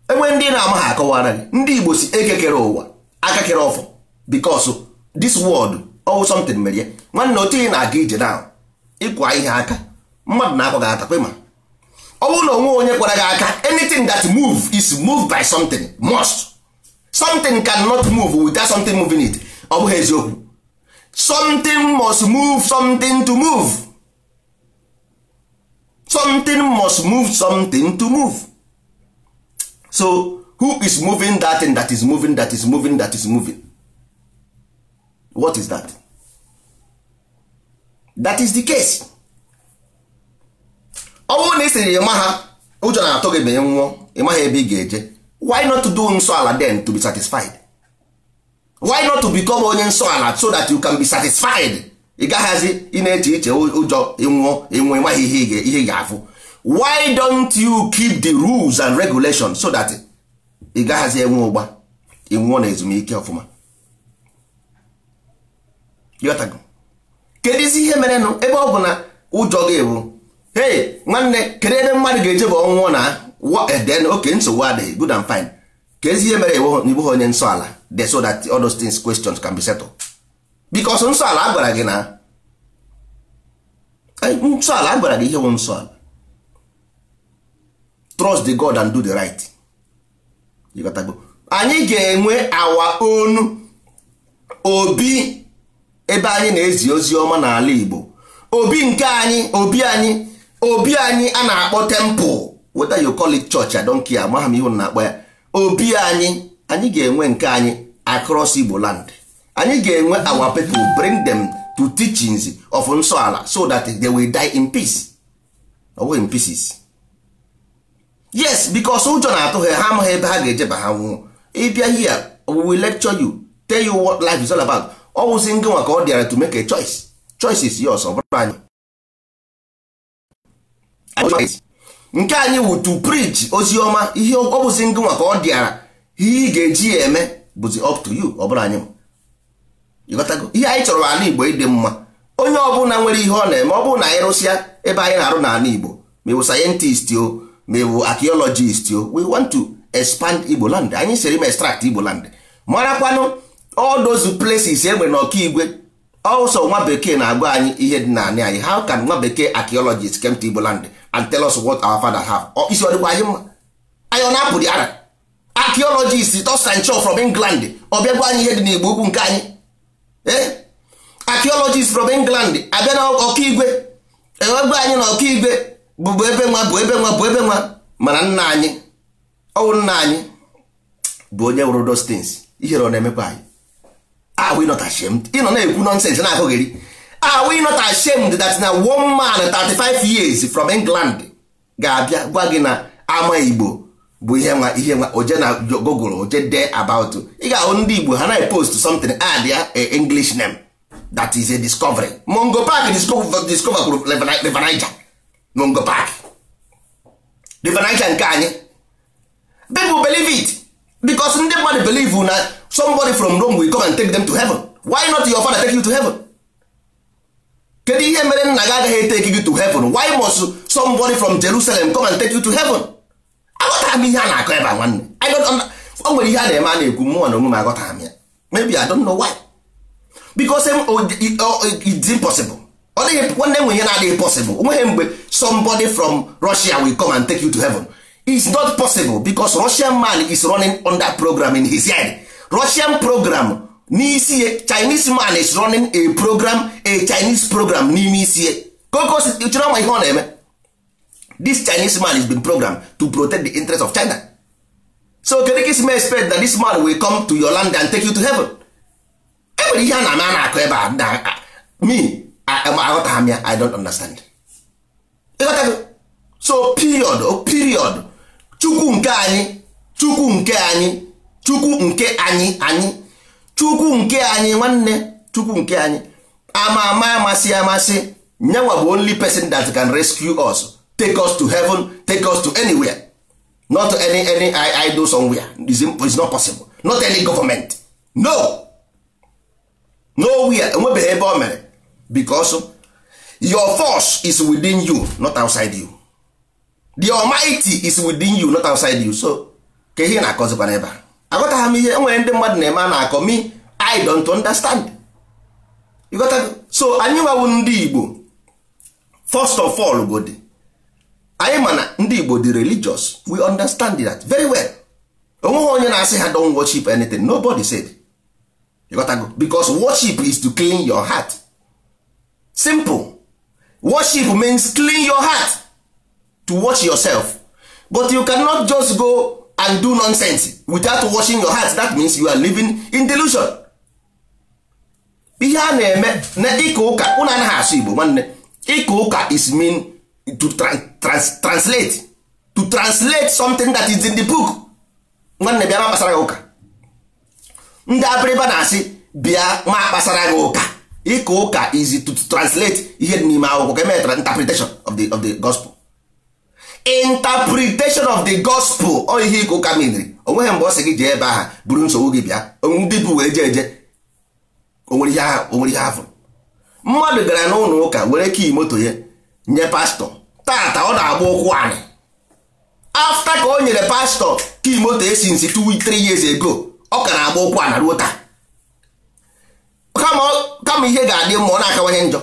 enwe ndị na-amaghị, akọwara gị. Ndị Igbo si ekekere ụwa aka kere ọfọ, because this world ọwụ something mere ya. Nwanne, otu ị na-aga ije na ịkwa ihe aka, mmadụ na-akwa gị aka kwe. Ma ọ bụrụ na onwe onye kwara gị aka, anything that move is moved by something. Must, something cannot move without something moving it. Ọ bụghị eziokwu? Something must move something to move. Something must move something to move. So who is moving that thing that is moving, that is moving, that is moving? What is that? That is the case. Ọ bụrụ na ị sịrị ịma ha, ụjọ na-atụ gị ma ị nwụọ, ị maghị ebe ị ga-eje, why not to do nsọ ala then to be satisfied? Why not to become onye nsọ ala so that you can be satisfied? Ị gaghazi ị na-eche iche ụjọ ịnwụọ ịnwụ, ịmaghị ihe ị ga-afụ. Why don't you keep the rules and regulations so that ị gaghazi enwe ụgba, ịnwụọ na ezumike ọfụma? Ịghọtago? Kedụzi ihe merenụ ebe ọ bụ na ụjọ gị bụ, hey nwanne, kedu ebe mmadụ ga-eje bụ ọnwụọ na then? Okay, nsogbu adịghị, good and fine. Kezi ihe mere ịbụghị onye nsọ ala so that all those things, questions can be settled? Because nsọ ala a gwara gị na nsọ ala a gwara gị ihe bụ nsọ ala: trust the God and do the right. Ịghọtago? Anyị ga-enwe our own obi ebe anyị na-ezi ozi ọma n'ala Igbo, obi nke anyị, obi anyị, obi anyị a na-akpọ temple. Whether you call it church, I don't care. Amaghị m ihe unu na-akpọ ya. Obi anyị, anyị ga-enwe nke anyị across Igbo land. Anyị ga-enwe our people, bring them to teachings of nsọ ala so that they will die in peace, ọ in pieces. Yes, because ụjọ na-atụ ha, ha amaghị ebe ha ga-eje ba ha nwụọ. Ịbịa here, we will lecture you, tell you what life is all about. Ọ wụsị ngị nwa ka ọ dịara to make a choice. Choice is yours. Ọ bụrụ anyị, nke anyị wụ to preach ozi ọma. Ihe ọ bụzi ngị nwa ka ọ dịara, ihe ị ga-eji ya eme bụzi up to you. Ọ bụrụ anyị, ịghọtago? Ihe anyị chọrọ, ala Igbo ịdị mma. Onye ọbụla nwere ihe ọ na-eme, ọ bụrụ na anyị rụsịa ebe anyị na-arụ n'ala Igbo, ma ịwụ scientist o, ma ịwụ archaeologist o, we want to expand Igbo land. Anyị sịrị ime extract Igbo land, marakwanụ all those places e nwere n'Ọkaigwe. Also, nwa bekee na-agwa anyị ihe dị n'anị anyị. How can nwa bekee archaeologist came to Igbo land and tell us what our father have? Isi ọ dịkwa anyị mma? Anyị ọ na-apụ dị ara? Archaeologist Tosancho from England ọ bịa gwa anyị ihe dị n'Igbo Ukwu nke anyị. Archaeologist from England abịa na Ọkaigwe ewegwa anyị na Ọkaigwe bụbu ebe nwa, bụ ebe nwa, bụ ebe nwa. Mana nna anyị, ọwụ nna anyị bụ onye wụrụ those things. Ihere ọ na-emekwa anyị? Are we not ashamed? Ị nọ na-ekwu nonsense na-akụghịrị. Are we not ashamed that na one man 35 years from England ga-abịa gwa gị na ama Igbo bụ ihe nwa, ihe nwa? Oje na Google, oje dee about, ị ga-ahụ ndị Igbo ha na-post something, add ya a English name that is a discovery. Mungo Park discover kwuru River Niger. Mungo Park, River Niger nke anyị. People believe it because ndị mmadụ believe na somebody from Rome will come and take them to heaven. Why not your father take you to heaven? Kedu ihe mere nna gị agaghị take you to heaven? Why must somebody from Jerusalem come and take you to heaven? Aghọtara m ihe a na-akọ ebe a, nwanne. I don't o nwere ihe a na-eme, a na-ekwu mmụọ na onwe m, aghọtara m ya. Maybe I don't know why, because it's impossible. Ọ dịghị, nwanne, nwe ihe na-adịghị possible. Onweghị mgbe somebody from Russia will come and take you to heaven. It's not possible because Russian man is running on that program in his head, Russian program n'isi ya. Chinese man is running a program, a Chinese program n'ime isi ya. Koko chere ọma ihe ọ na-eme. This Chinese man is been programmed to protect the interest of China. So kedu ka isi expect that this man will come to your land and take you to heaven? E nwere ihe a na-ama, a na-akọ ebe a me aghọtaghị m ya. I don't understand. Ịghọtago? So period, oh, period. Chukwu nke anyị, Chukwu nke anyị, Chukwu nke anyị, anyị Chukwu nke anyị, nwanne, Chukwu nke anyị ama ama, amasị amasị, nyanwa bụ only person that can rescue us, take us to heaven, take us to anywhere. Not any idol somewhere. It's not possible. Not any government, no, nowhere. Enwebeghị ebe o mere because your force is within you, not outside you. The Almighty is within you, not outside you. So ka ihe na-akọzikwa n'ebe a, aghọtaghị m ihe enwere ndị mmadụ na-eme, a na-akọ me. I don't understand. You got that? So anyị nwawu ndị Igbo, first of all godi anyị mana ndị Igbo dị religious. We understand that very well. Onweghị onye na-asị ha don't worship anything. Nobody said. You got that? Because worship is to clean your heart. Simple. Worship means clean your heart, to wash yourself. But you cannot just go and do nonsense without washing your heart. That means you are living in delusion. Ihe a na-eme na ịka ụka, ụnụ anaghị asụ Igbo, nwanne. Ịka ụka is mean to translate, to translate something that is in the book. Nwanne, bịa ma kpasara gị ụka. Ndị Abịrịba na-asị bịa ma kpasara gị ụka. Ịka ụka is to translate ihe dị n'ime akwụkwọ ka emere interpretation of the gospel, interpretation of the gospel. Ọ ihe ịka ụka miniri. Onweghị mgbe ọ sị gị jee ebe ahụ buru nsogbu gị bịa. Ndị bụ wee jee eje, onwere ihe onwere ihe afọ mmadụ gara n'ụlọ ụka were key moto ya nye pastọ. Tata ọ na-agba ụkwụ anị after ka o nyere pastọ key moto esi nsi 2 3 years ago, ọ ka na-agba ụkwụ ana ruo taa. Kama ihe ga-adị mma, ọ na-akawanye njọ.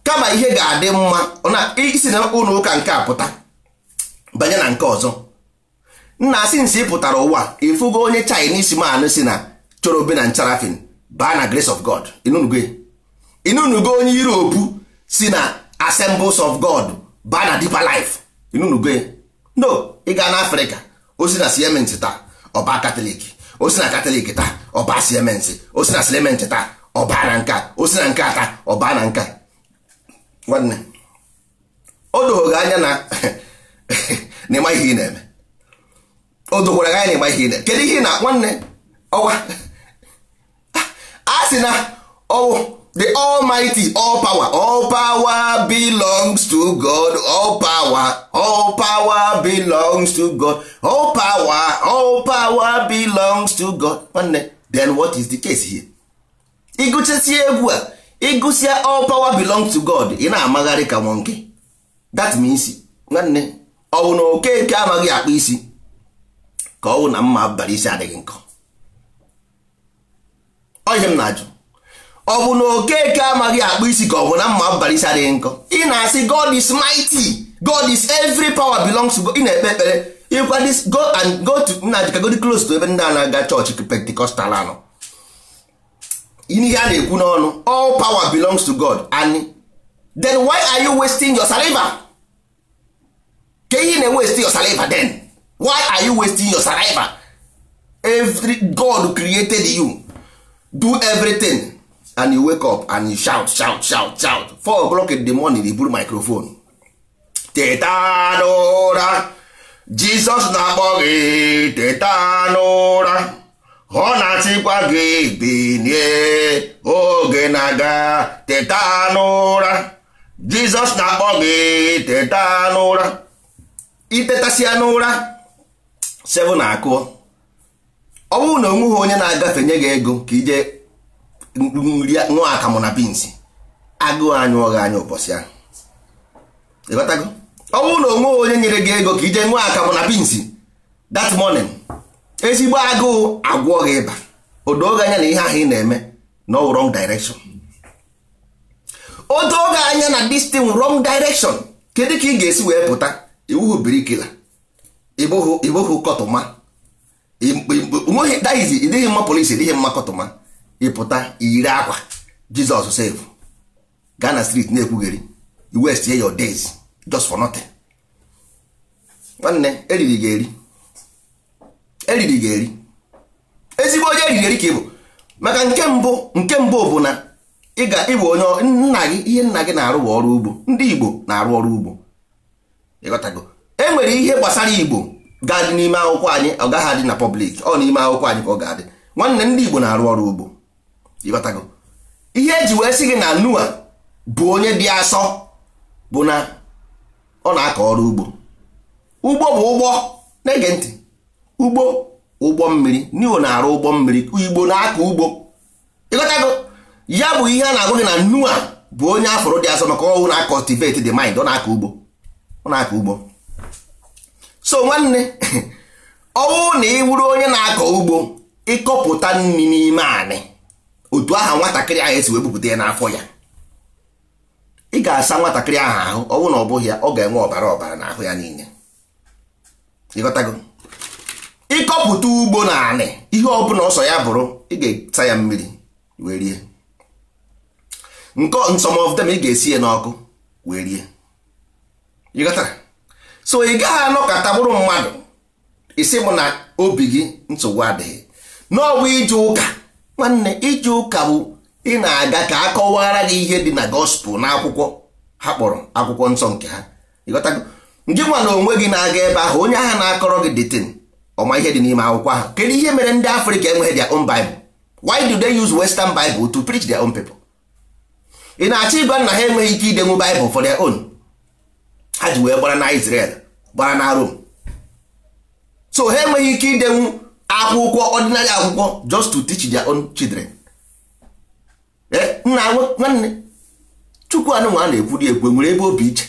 Kama ihe ga-adị mma, ọ na isi na ụlọ ụka nke a pụta banye na nke ọzọ. Nna asị nsị pụtara ụwa ịfụgo onye Chinese man si na Cherubim na Seraphim baa na Grace of God. Inunugo ya? Inunugo onye Europe si na Assemblies of God baa na Deeper Life? Inunugo ya? No. Ị gaa na Afrịka, o si na Siemens taa ọba Katọlik, o si na Katọlik taa ọba Siemens, o si na Siemens taa ọba na nka, o si na nke a taa ọba na nka. Nwanne, o doro gị anya na ịma ihe ị na-eme. O dokwara gị anya na ịma ihe ị na-eme. Kedu ihe ị na, nwanne, ọwa a sị na ọwụ the Almighty, all power, all power belongs to God. All power, all power belongs to God. All power, all power belongs to God. Nwanne, then what is the case here? Ịgụchasie egwu a, ịgụsịa "all power belongs to God", ị na-amagharị ka monkey. That means, nwanne, ọ bụ na Okeke amaghị akpa isi, ka ọ bụ na mma bara isi adịghị nkọ? Ọ ihe m na-ajụ. Ọ bụ na Okeke amaghị akpụ isi, ka ọ bụ na mma bara isi adịghị nkọ? Ị na-asị God is mighty, God is, every power belongs to God. Ị na-ekpe ekpere. Ịkwa this, go and go to nna jikagodi close to ebe ndị a na-aga chọọchị Pentecostal anọ, ihe a na-ekwu n'ọnụ, all power belongs to God. And then why are you wasting your saliva? Ka ihe na-waste your saliva, then why are you wasting your saliva? Every God created you, do everything, and you wake up and you shout, shout, shout, shout. 4 o'clock in the morning, you buru microphone, "Teta n'ụra, Jizọs na-akpọ gị, teta n'ụra, ọ na-asịkwa gị binie, oge na-aga, teta n'ụra, Jizọs na-akpọ gị, teta n'ụra." Itetasịa n'ụra 7 akụọ, ọ bụrụ na onweghị onye na-agafe nye gị ego ka ije ṅụọ akamụ na beans, agụụ anyụọ gị anya ụbọchị ahụ. Ịghọtago? Ọ bụrụ na onweghị onye nyere gị ego ka ije ṅụọ akamụ na beans that morning, ezigbo agụụ agwọ gị ịba. O doo gị anya na ihe ahụ ị na-eme no wrong direction. O doo gị anya na this thing wrong direction. Kedu ka ị ga-esi wee pụta? Iwuhu bricklayer, ịbụghị kọtụma, nweghị ịdịghị mma polisi, ịdịghị mma kọtụma. Ịpụta iyiri akwa "Jizọs save", gaa na street na-ekwugheri. You waste your days just for nothing. Nwanne, eriri gị eri, eriri gị eri. Ezigbo onye eriri eri ka ị bụ. Maka nke mbụ bụ na ị ga ịbụ onye nna gị, ihe nna gị na-arụ bụ ọrụ ugbo. Ndị Igbo na-arụ ọrụ ugbo, ịghọtago? E nwere ihe gbasara Igbo ga-adị n'ime akwụkwọ anyị, ọ gaghị adị na public. Ọ n'ime akwụkwọ anyị ka ọ ga-adị. Nwanne, ndị Igbo na-arụ ọrụ ugbo, ịghọtago? Ihe eji wee sị gị na Noa bụ onye dị asọ bụ na ọ na-akọ ọrụ ugbo. Ugbo bụ ụgbọ. Na-ege ntị, ugbo, ụgbọ mmiri. Noa na-arụ ụgbọ mmiri. Igbo na-akọ ugbo, ịghọtago? Ya bụ ihe a na-agwa gị na Noa bụ onye afọrọ dị asọ maka ọnwụ na cultivate the mind. Ọ na-akọ ugbo, ọ na-akọ ugbo. So nwanne, ọwụ na ị wụrụ onye na-akọ ugbo, ịkọpụta nri n'ime anị, otu aha nwatakịrị ahụ esi wee bupụta ya n'afọ ya, ị ga-asa nwatakịrị ahụ ahụ. Ọwụ na ọ bụghị ya, ọ ga-enwe ọbara ọbara n'ahụ ya niile, ịghọtago? Ịkọpụta ugbo na anị, ihe ọbụla ọsọ ya bụrụ, ị ga-esa ya mmiri wee rie. Nke some of them, ị ga-esi ya n'ọkụ wee rie, ịghọtara? So ị gaghị anọkọta bụrụ mmadụ, isi bụ na obi gị nsogbu adịghị n'ọbụ ije ụka. Nwanne, ije ụka bụ ị na-aga ka a kọwara gị ihe dị na gospel, na akwụkwọ ha kpọrọ akwụkwọ nsọ nke ha, ịghọtago? Ngị nwa na onwe gị na-aga ebe ahụ, onye ahụ na-akọrọ gị detin ọma ihe dị n'ime akwụkwọ ahụ. Kedu ihe mere ndị Afrịka enweghị their own Bible? Why do they use Western Bible to preach their own people? Ị na-achọ ịgwa na ha enweghị ike idenwu Bible for their own? Ha ji wee gbara na Israel, gbara na Rome, so ha enweghị ike idenwu akwụkwọ, ordinary akwụkwọ, just to teach their own children. Nna, nwanne, Chukwu anụnwa a na-ekwuri ekwu, enwere ebe obi iche,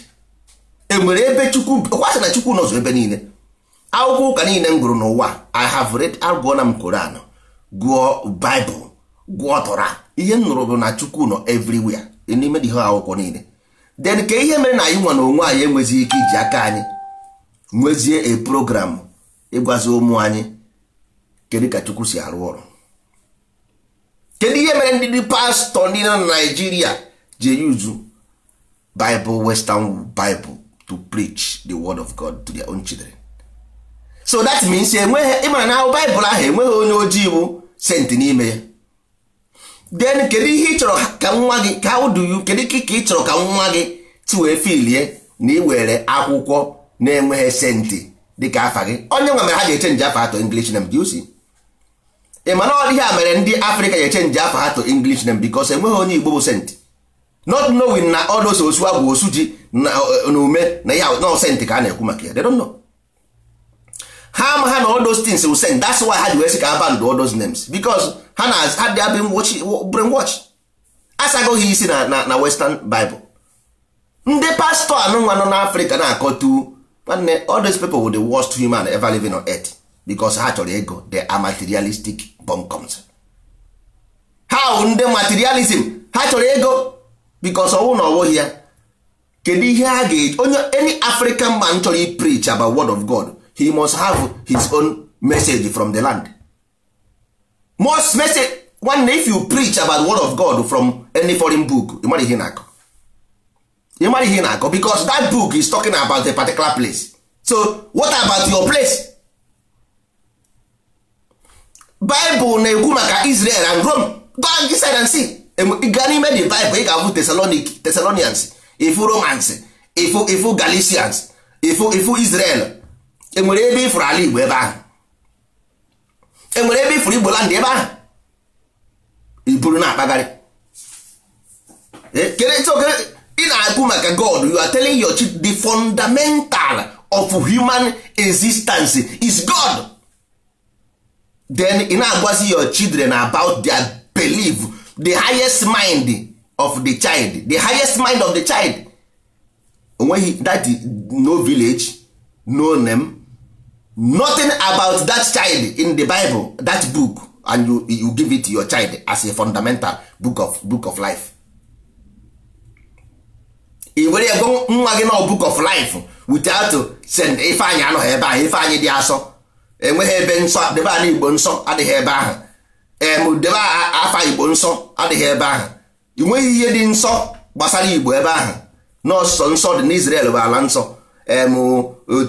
enwere ebe Chukwu kwasị na Chukwu nọzụ ebe niile. Akwụkwọ ụka niile m gụrụ n'ụwa, I have read, agụọ na m Koran, gụọ Bible, gụọ Torah, ihe m nụrụ bụ na Chukwu nọ everywhere n'ime ihe akwụkwọ niile. Then ka ihe mere na anyị nwa na onwe anyị enwezighị ike iji aka anyị nwezie a program ịgwazi ụmụ anyị kedu ka Chukwu si arụ ọrụ? Kedu ihe mere ndị dị pastọ niile na Naijiria ji use Bible, Western Bible, to preach the word of God to their own children? So that means enweghị, ịmara na Bible ahụ enweghị onye ojii bụ saint n'ime ya. Then kedu ihe ị chọrọ ka nwa gị ka how do you, kedu ka ị chọrọ ka nwa gị ti wee filie na ị were akwụkwọ na-enweghị saint dịka afa gị? Onye nwa mere ha ji echange afa ha to English name. Do you see? Ị ma na ọ ihe a mere ndị Afrịka ji echange afa ha to English name? Because enweghị onye Igbo bụ saint, not knowing na all those osu agwụ, osu ji na ume na ihe no saint ka a na-ekwu maka ya. They don't know. Ha ama ha na all those things will saint. That's why ha ji wee sị ka abandon all those names, because ha na ha dị abịa brainwash, asagoghị isi na Western Bible. Ndị pastọ anụnwa nọ n'Afrịka na-akọtu, nwanne, all those people were the worst human ever living on earth, because ha chọrọ ego. They are materialistic buncums. Ha ndị materialism, ha chọrọ ego, because ọnwụ na ọwụghị ya, kedu ihe ha ga-eji? Onye, any African man chọrọ preach about word of God, He must have his own message from the land. Most message nwanne, if you preach about word of God from any foreign book, ị mara ihe na-akọ, ị mara ihe na-akọ, because that book is talking about a particular place. So what about your place? Bible na-ekwu maka Israel and Rome. Go and inside and see. Ị gaa n'ime the Bible, ị ga-abụ Thessalonians, ifu Romans, ifu Galatians, ifu Israel. Enwere ebe ifuru ala Igbo ebe ahụ? Enwere ebe ifuru Igbo land ebe ahụ? Iburu na-akpagharị. Ị na-akwu maka God, you are telling your child the fundamental of human existence is God. Then ị na-agwazi your children about their belief, the highest mind of the child, the highest mind of the child. Onweghị that, no village, no name, nothing about that child in the Bible, that book, and you give it to your child as a fundamental book of life. I were ya gwa nwa gị na book of life without send Ifeanyị anọghị ebe ahụ. Ifeanyị dị asọ, enweghị ebe nsọ debe ala Igbo, nsọ adịghị ebe ahụ. Em debe afa Igbo, nsọ adịghị ebe ahụ. Ị nweghị ihe dị nsọ gbasara Igbo ebe ahụ. Nọọsọ nsọ dị n'Israel bụ ala nsọ, em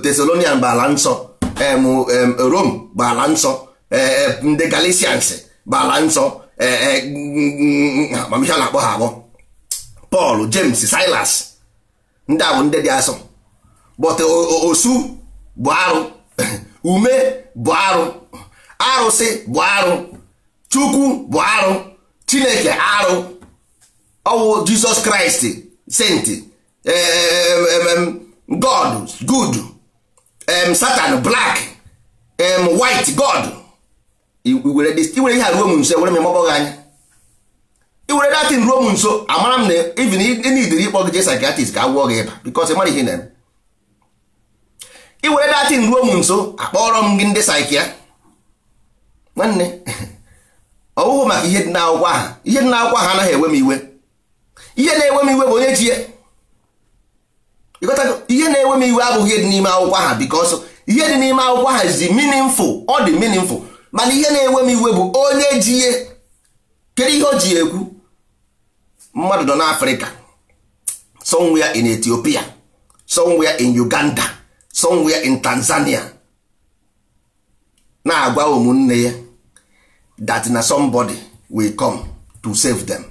Thessalonian bụ ala nsọ, em Rome bụ ala nsọ, ndị Galatians bụ ala nsọ, amamihe a na-akpọ ha akpọ Paul, James, Silas, ndị a bụ ndị dị asọ. But osu bụ arụ, ume bụ arụ, arụsị bụ arụ, Chukwu bụ arụ, Chineke arụ, ọwụ Jesus Christ, saint, God good, Satan black, white God. Iwere ihe a ruo m nso, ewere m mọbọ gị anya. Iwere datin ruo m nso, amara m na even ịnidiri ịkpọ gị jee psychiatrist ka agwọ gị ịba, because ị mara ihe na-eme. Iwere datin ruo m nso, akpọrọ m gị ndị psychia. Nwanne, ọ bụghị maka ihe dị n'akwụkwọ ahụ. Ihe dị n'akwụkwọ ahụ anaghị ewe m iwe. Ihe na-ewe m iwe bụ onye ji ya. Ịghọtago? Ihe na-ewe m iwe abụghị ihe dị n'ime akwụkwọ ahụ, because ihe dị n'ime akwụkwọ ahụ is meaningful, ọ dị meaningful. Mana ihe na-ewe m iwe bụ onye ji ya. Kedu ihe o ji ya ekwu? Mmadụ nọ n'Afrịka, somewhere in Ethiopia, somewhere in Uganda, somewhere in Tanzania, na-agwa ụmụnne ya that na somebody will come to save them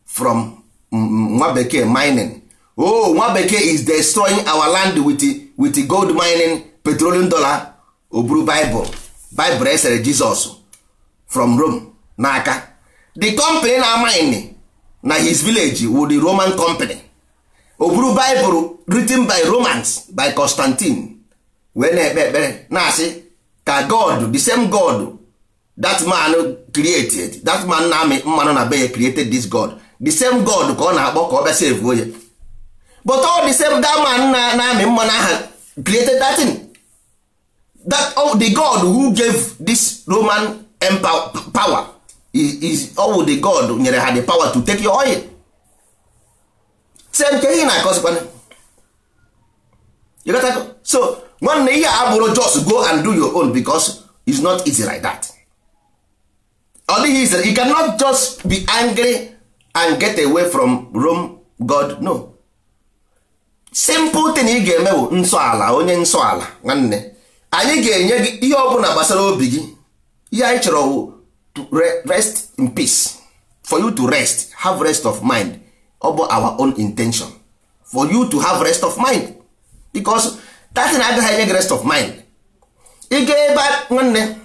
from nwa bekee mining. Oh, nwa bekee is destroying our land with gold mining, petroleum dollar. O buru Bible, Bible esere Jesus from Rome n'aka. The company na mine na his village with the Roman company. O buru Bible written by Romans, by Constantine, wee na-ekpe ekpere na-asị ka God, the same God that man created, that man na-amị mmanụ na be ya created this God, the same God ka ọ na-akpọ ka ọ bịa save onye. But all the same, that man na-amị mmanụ aha created that thing, that, oh, the God who gave this Roman empire power is all the God nyere ha the power to take your oil. Same nke ihe na-akọzikwana. You got that? So nwanne, ihe a bụrụ just go and do your own, because it's not easy like that. Ọ dịghị easy. You cannot just be angry and get away from Rome God. No, simple thing ị ga-eme bụ nsọ ala. Onye nsọ ala, nwanne, anyị ga-enye gị ihe ọbụla gbasara obi gị. Ihe anyị chọrọ bụ to rest in peace, for you to rest, have rest of mind. Ọ bụ our own intention for you to have rest of mind, because that thing agaghị enye gị rest of mind. Ị ga ebe nwanne,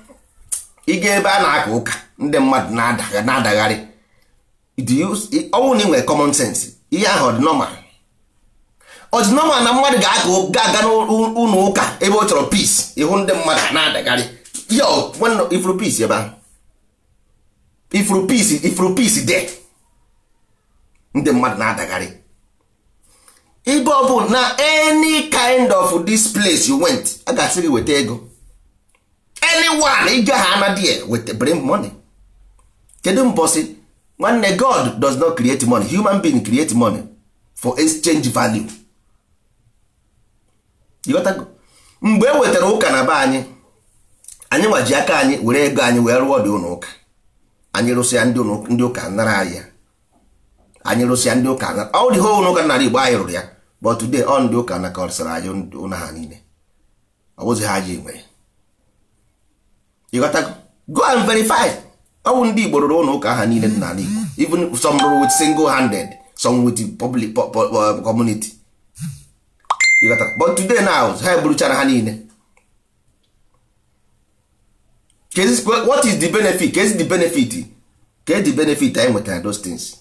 ị ga ebe a na-aka ụka, ndị mmadụ na-adagharị. Ọnwụ na ị nwere common sense, ihe ahụ ọ dị normal? Ọ dị normal na mmadụ ga-aga n'ụlọ ụka ebe ọ chọrọ peace, ịhụ ndị mmadụ na-adagharị ya? Nwanne, ifuru peace ebe ahụ? Ifuru peace? Ifuru peace there? Ndị mmadụ na-adagharị ebe ọ bụ na any kind of this place you went, a ga-asị gị weta ego. Anyone ị gaghị ana there, weta, bring money. Kedu mbọsị? Nwanne, God does not create money. Human being create money for exchange value. You got to go. Mgbe e wetara ụka na be anyị, anyị nwaji aka anyị were ego anyị wee rụọ dị ụlọ ụka. Anyị rụsịa, ndị ụka nara anyị ya. Anyị rụsịa, ndị ụka nara ọ dị ụlọ ụka nara Igbo anyị rụrụ ya. But today, ọ ndị ụka nakọsara anyị ụlọ ha niile. Ọ bụzi ha ji nwere. Ịghọtago? Go and verify. Ọ bụ ndị Igbo rụrụ ụlọ ụka ha niile dị n'ala Igbo. Even some rụrụ with single handed, some with public community. Ịghọtara? But today now, ha eburuchara ha niile. What is the benefit? Kezi the benefit? Ke the benefit anyị nwetara those things?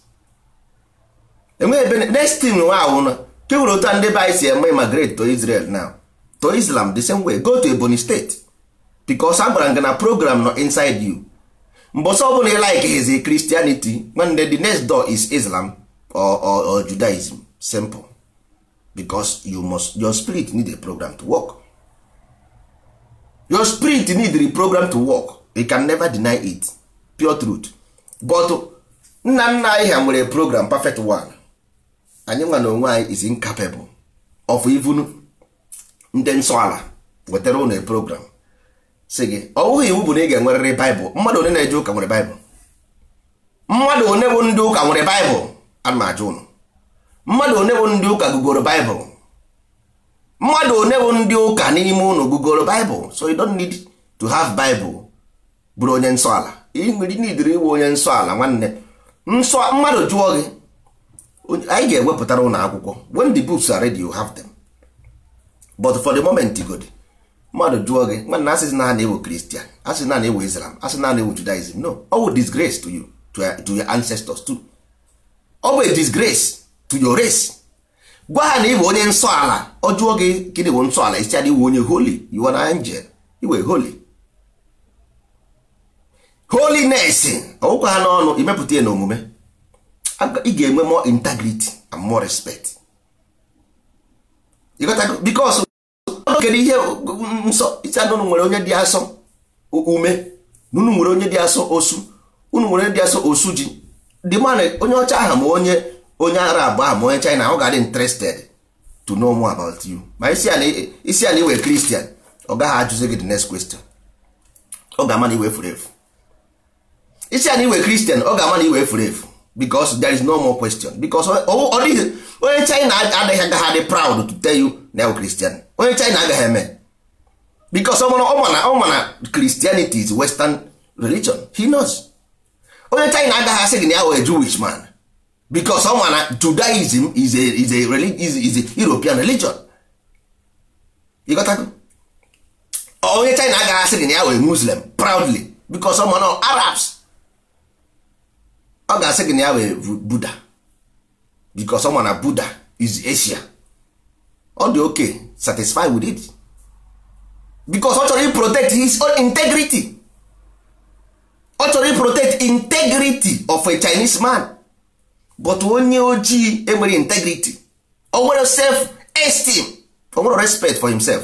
Enweghị. Next thing nwa ahụ na ke were otu a ndị be anyị si eme immigrate to Israel now, to Islam, the same way. Go to Ebonyi State, because a gwara m gị na program nọ inside you. Mbọsọ ọbụla ị like his Christianity, nwanne, the next door is Islam or Judaism. Simple. Because you must, your spirit need a program to work. Your spirit need the program to work. You can never deny it. Pure truth. But nna nna anyị ha nwere program, perfect one. Anyị nwa na onwe anyị is incapable of even ndị nsọ ala wetara ụlọ program, si gị ọ bụghị iwu bụ na ị ga-enwerịrị Baịbụl. Mmadụ one na-eje ụka nwere Baịbụl? Mmadụ one bụ ndị ụka nwere Baịbụl? Ana m ajụ ụnụ, mmadụ one bụ ndị ụka gụgoro Baịbụl? Mmadụ one bụ ndị ụka n'ime ụnụ gụgoro Baịbụl? So you don't need to have Bible bụrụ onye nsọ ala. Ị nwere nidiri ịwụ onye nsọ ala. Nwanne, nsọ mmadụ jụọ gị, anyị ga-ewepụtara ụlọ akwụkwọ. When the books are ready, you have them. But for the moment, good, mmadụ jụọ gị, nwanne, asịsị na ha na-ewu Christian, asị na na-ewu Islam, asị na na-ewu Judaism. No, ọ bụ disgrace to you, to your ancestors too. Ọ bụ a disgrace to your race. Gwa ha na ị bụ onye nsọ ala. Ọ jụọ gị gịnị bụ nsọ ala, isi adị iwu onye holy. You are an angel, iwe holy. Holiness ọwụkwa ha n'ọnụ, imepụta ya n'omume. Ị ga-enwe more integrity and more respect. You got to, because kedu ihe nsọ isi anụ? Unu nwere onye dị asọ ume, unu nwere onye dị asọ osu, unu nwere onye dị asọ osu ji. The man, onye ọcha ahụ, ma onye Arab ahụ, ma onye China, ọ ga-adị interested to know more about you. Ma isi ala iwe Christian, ọ gaghị ajụzi gị the next question. Ọ ga-ama na iwe furu efu. Isi ala iwe Christian, ọ ga-ama na iwe furu efu, because there is no more question, because ọ dịghị onye China adịghị agaghị adị proud to tell you na ya Christian. Onye China agaghị eme, because ọ ma na Christianity is Western religion. He knows. Onye China agaghị asị gị na ya wee Jewish man, because ọ ma na Judaism is a European religion. You got that? Onye China agaghị asị gị na ya wee Muslim proudly, because ọ ma na Arabs. Ọ ga-asị gị na ya wee Buddha, because ọ ma na Buddha is Asia. Ọ dị okay, satisfied with it, because ọ chọrọ protect his own integrity. Ọ chọrọ protect integrity of a Chinese man. But onye ojii enwere integrity, o nwere self esteem, o nwere respect for himself.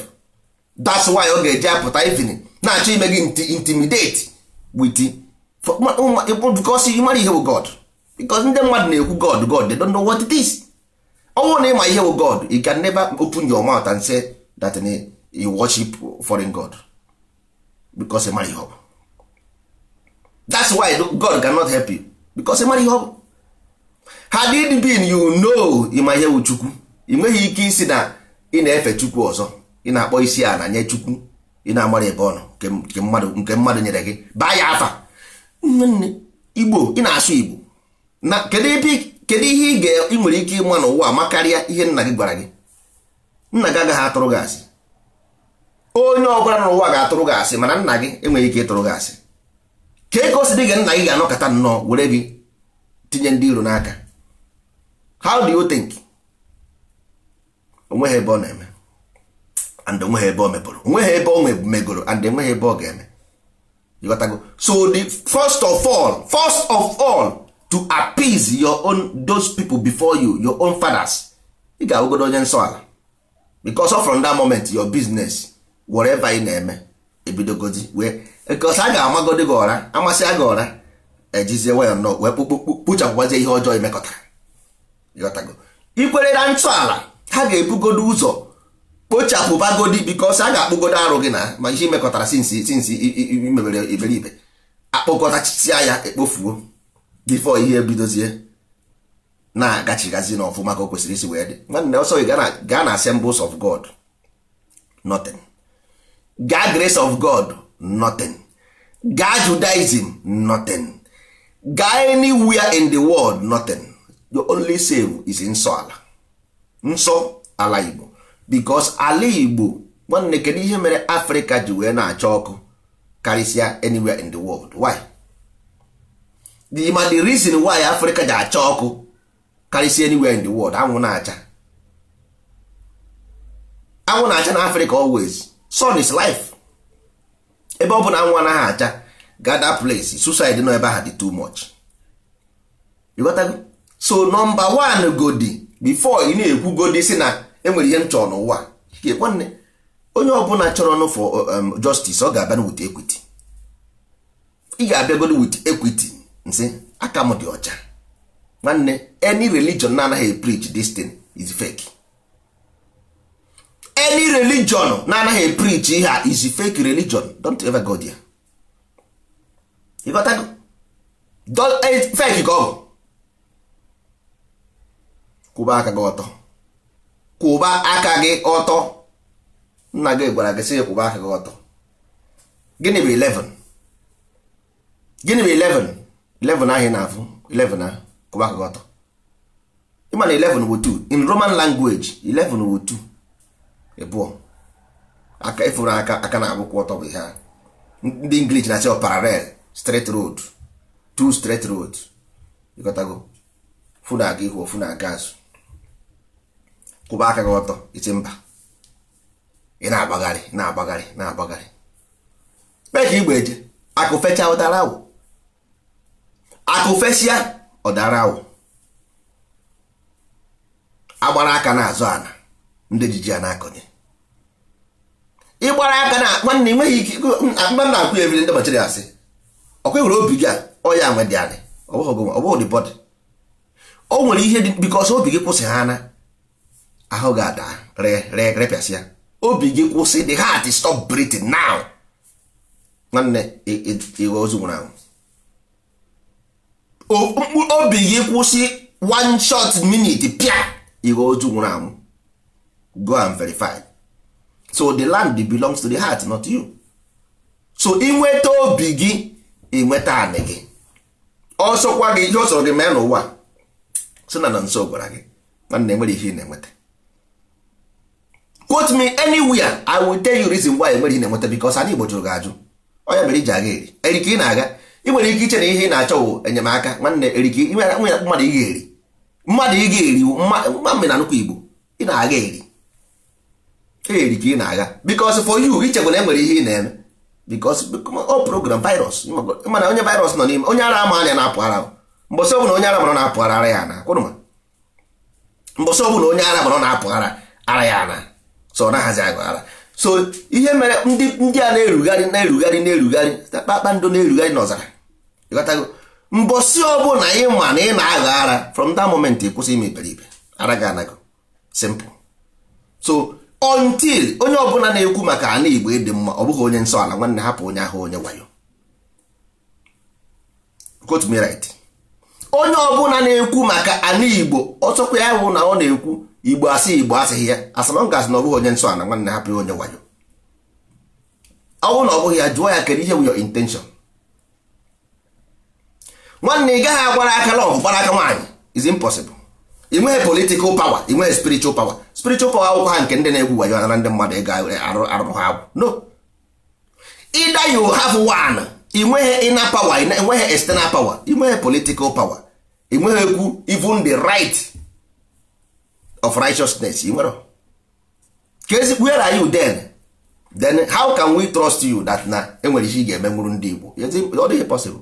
That's why ọ ga-eji apụta even na-achọ ime gị intimidate with, because ị mara ihe bụ God. Because ndị mmadụ na-ekwu God, God, they don't know what it is. Ọ bụrụ na ịma ihe bụ God, you can never open your mouth and say that you worship foreign god, because ị mara ihe ọ bụ. That's why God cannot help you, because ị mara ihe ọ bụ. Had it been you know, ịma ihe bụ Chukwu, ị nweghị ike isi na ị na-efe Chukwu ọzọ, ị na-akpọ isi ala nye Chukwu ị na-amara ebe ọ nọ, nke mmadụ nyere gị. Baa ya afa. Nwanne, Igbo, ị na-asụ Igbo na kedu ebe, kedu ihe ị ga ị nwere ike ịma n'ụwa ma karịa ihe nna gị gwara gị? Nna gị agaghị atụrụ gị asị. Onye ọbụla n'ụwa ga-atụrụ gị asị, mana nna gị enweghị ike ịtụrụ gị asị. Ka ego si dị gị, nna gị ga-anọkọta nnọọ were gị tinye ndị iro n'aka? How do you think? Onweghị ebe ọ na-eme, and onweghị ebe ọ mepụrụ, onweghị ebe ọ megoro, and enweghị ebe ọ ga-eme. You got to go. So the first of all, to appease your own, those people before you, your own fathers, ị ga-awụgodo onye nsọ ala, because from that moment, your business, whatever ị na-eme, ebidogodi wee, because a ga-amagodi gị ọra, amasị a gị ọra, ejizie nwayọ nọ wee kpuchapụkwazie ihe ọjọọ imekọtara. Ịghọtago? Ikwere na ntọala, ha ga-ebugodo ụzọ. Kpochapụbagodi, because a ga-akpụgodo arụ gị na ma ihe imekọtara since imebere iberibe, akpọkọtachisia ya ekpofuo before ihe ebidozie na-agachigazi n'ọfụma ka o kwesịrị isi wee dị. Nwanne, ọsọ gị gaa na Assemblies of God, nothing. Gaa Grace of God, nothing. Gaa Judaism, nothing. Gaa anywhere in the world, nothing. The only save is nsọ ala, nsọ ala Igbo, because ala Igbo, nwanne, kedu ihe mere Africa ji wee na-acha ọkụ karịsịa anywhere in the world? Why? The ma the reason why Africa ji acha ọkụ karịsịa anywhere in the world, anwụ na-acha, anwụ na-acha na Africa always. Sun is life. Ebe ọ bụ na anwụ anaghị acha, gather place, suicide nọ ebe ahụ dị too much. You got that? So number one, godi before ị na-ekwu godi si na enwere ihe m chọrọ n'ụwa. Nwanne, onye ọbụla chọrọ nụ for justice, ọ ga-abịa with equity. Ị ga-abịagodi with equity, nsị aka m dị ọcha. Nwanne, any religion na-anaghị preach this thing is fake. Any religion na-anaghị preach ihe a is fake religion. Don't ever go there. You got that? Fake ka ọ bụ. Kwụba aka gị ọtọ, kwụba aka gị ọtọ. Nna gị gwara gị sị gị kwụba aka gị ọtọ. Gịnị bụ 11? Gịnị bụ 11? 11 ahụ ị na-afụ, 11 ahụ, kwụba aka gị ọtọ. Ịma na 11 bụ 2 in Roman language? 11 bụ 2, ịbụọ aka ịfụrụ aka, aka na-abụkwa ọtọ bụ ihe a ndị English na-asị parallel straight road, two straight road. Ịghọtago? Fụ na-aga ihu, ofu na-aga azụ. Kwụba aka gị ọtọ, isi mba, ị na-agbagharị, na-agbagharị, na-agbagharị. Mee ka igbe eje akụ fecha, ọdara awụ. Akụ fesịa, ọdara awụ. Agbara aka na-azụ ana ndị jiji a na-akọnye. Ịgbara aka na, nwanne, enweghị ike mgbe m na-akwụ ya ebiri ndị machiri asị ọkwa nwere obi gị a ọ ya nwe dị anị, ọ bụghị the body. O nwere ihe dị because obi gị kwụsị ha na ahụ ga-ada re repịasịa. Obi gị kwụsị, the heart stop breathing now, nwanne, ịghọ ozu nwụrụ anwụ. Obi gị kwụsị one short minute, pịa, ịghọ ozu nwụrụ anwụ. Go and verify. So the land belongs to the heart, not you. So inweta obi gị, inweta anị gị. Ọsọkwa gị ihe ọ sọrọ gị mee n'ụwa, si na nso gwara gị, nwanne, enwere ihe ị na-enweta. Quote me anywhere, I will tell you reason why enwere ihe na-enweta, because anyị Igbo jụrụ gị ajụ. Onye mere iji aga eri eri ka ị na-aga, ị nwere ike iche na ihe ị na-achọ wụ enyemaka. Nwanne, eri ka nwere mmadụ ị ga-eri, mmadụ ị ga-eri mma na nnukwu Igbo ị na-aga eri eri ka ị na-aga, because for you ichekwa na enwere ihe ị na-eme, because o program virus. Mana onye virus nọ n'ime onye ara ama anya na-apụ ara. Mbọsị ọbụla onye ara mara na-apụ ara, ara ya na kwụrụ. Mbọsị ọbụla onye ara mara na-apụ ara, ara ya na so ọ naghịzi agụ ara. So ihe mere ndị a na-erugharị, na-erugharị, na-erugharị, kpakpando na-erugharị n'ọzara. Ịghọtago? Mbọsị ọbụla ị ma na ị na-aghọ ara, from that moment ị kwụsị ime iberibe, ara gị anago. Simple. So until onye ọbụla na-ekwu maka ana Igbo ịdị mma, ọ bụghị onye nsọ ala, nwanne, hapụ onye ahụ, onye wayo. Quote me right. Onye ọbụla na-ekwu maka ana Igbo, ọsọkwa ya bụ na ọ na-ekwu Igbo asị, Igbo asịghị ya, as long as na ọ bụghị onye nsọ ala, nwanne, hapụ ya, onye wayo. Ọ bụrụ na ọ bụghị ya, jụọ ya, kedu ihe bụ your intention? Nwanne, ị gaghị agbara aka love, gbara aka nwaanyị, is impossible. Ị nweghị political power, ị nweghị spiritual power. Spiritual power akwụkwọ ha nke ndị na-egwu wayo anara ndị mmadụ ego arụ ha agwụ. No, either you have one, ị nweghị inner power, ị nweghị external power, ị nweghị political power, ị nweghị ekwu even the right of righteousness, ị nwere ka where are you then? Then how can we trust you that na enwere ihe ị ga-eme nwuru ndị Igbo? Ọ dịghị possible,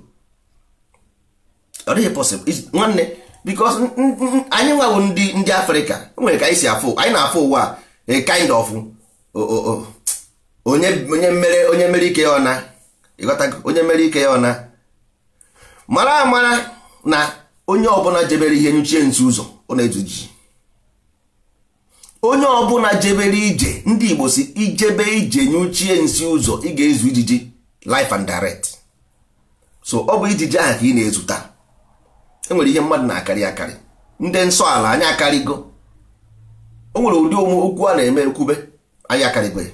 ọ dịghị possible, nwanne, because anyị nwawo ndị Afrịka nwere ka anyị si afụ, anyị na-afụ ụwa a kind of onye mere, onye mere ike ya ọ na ịghọtago, onye mere ike ya ọ na mara amara na onye ọbụla jebere ihe nyuchie nso ụzọ ọ na-ezu ji. Onye ọbụla jebere ije, ndị Igbo si ijebe ije nyuchie nsi ụzọ, ị ga-ezu ijiji life and direct. So ọ bụ ijiji ahụ ka ị na-ezu taa. Enwere ihe mmadụ na-akarị akarị, ndị nsọ ala anyị akarịgo. O nwere ụdị okwu a na-eme ekwube, anyị akarịgo ya,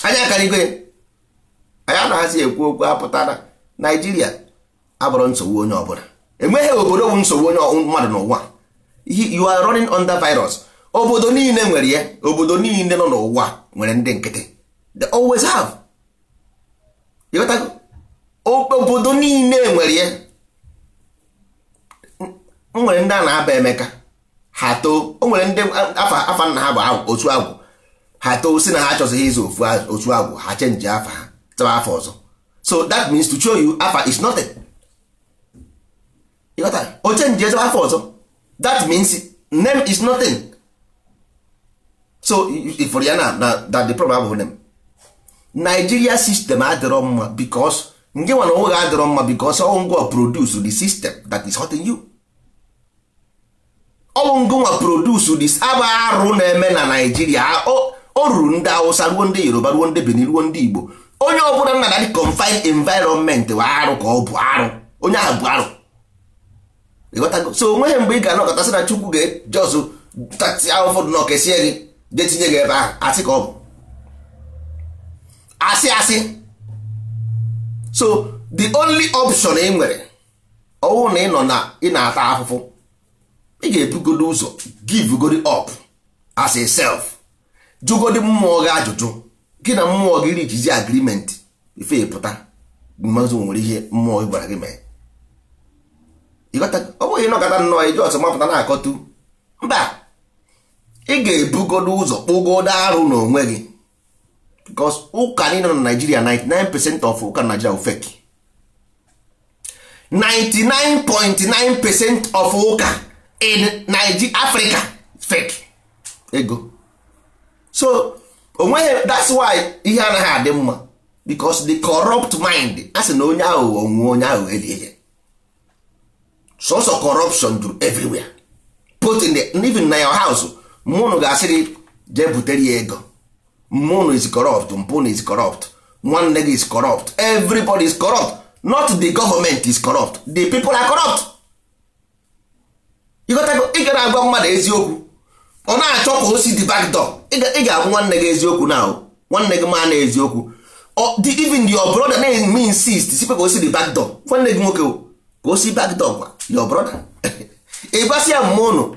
anyị akarịgo ya. Anyị anaghịzi ekwu okwu apụtara. Naijiria abụrụ nsogbu onye ọbụla. Enweghị obodo bụ nsogbu onye mmadụ n'ụwa. You are running under virus. Obodo niile nwere ya, obodo niile nọ n'ụwa nwere ndị nkịtị, they always have. Ịghọtago? Obodo niile nwere ya, nwere ndị a na-aba Emeka, ha too. O nwere ndị afa afa nna ha bụ otu agwụ, ha too si na ha achọzighị ịzụ ofu otu agwụ, ha change afa ha tụọ afa ọzọ. So that means to show you afa is nothing. Ịghọtara? O change eze afa ọzọ, that means name is nothing. So ifụrụ ya na that the problem abụghị name. Nigeria system adịrọ mma because nke nwa na onwe gị adịrọ mma, because ọwụ ngwa produce the system that is hurting you. Ọwụ ngwa produce this aba arụ na-eme na Nigeria. O ruru ndị Hausa, ruo ndị Yoruba, ruo ndị Benin, ruo ndị Igbo. Onye ọbụla nna na confined environment bụ arụ ka ọ bụ arụ, onye ahụ bụ arụ. Ịghọtago? So onweghị mgbe ị ga-anọkọta sị na Chukwu ga-ejọsụ tati ahụfụ dị n'ọkesie gị jee tinye gị ebe ahụ. Asị ka ọ bụ asị asị. So the only option ị nwere, ọwụ na ị nọ na ị na-ata afụfụ, ị ga-ebugodo ụzọ give godi up as a self, jụgodi mmụọ gị ajụjụ, gị na mmụọ gị richizi agreement ife pụta mmazụ nwere ihe mmụọ gị gwara gị mee. Ịghọta? Ọ bụghị ịnọkọta nnọọ iji ọsọ mapụta na-akọtu. Mba, ị ga-ebugodo ụzọ kpụgodo arụ n'onwe gị, because ụka niile nọ na Nigeria, 99% of ụka na Nigeria bụ fake. 99.9% of ụka in Nigeria, Africa, fake ego. So onweghị, that's why ihe anaghị adị mma, because the corrupt mind, a sị na onye aghụghọ nwụọ, onye aghụghọ elie ya. Sọsọ corruption juru everywhere, put in the even na your house. Mụnụ ga-asị gị jee butere ya ego. Mụnụ is corrupt, mpụnụ is corrupt, nwanne gị is corrupt, everybody is corrupt. Not the government is corrupt, the people are corrupt. Ịghọtago? Ị gara agwa mmadụ eziokwu, ọ na-achọ ka o si the back door. Ị ga-agwa nwanne gị eziokwu na nwanne gị maa na eziokwu. Even your brother na-eme insist sikwa ka o si the back door. Nwanne gị nwoke ka o si back door gwa your brother. Ị gwasị ya, mmụnụ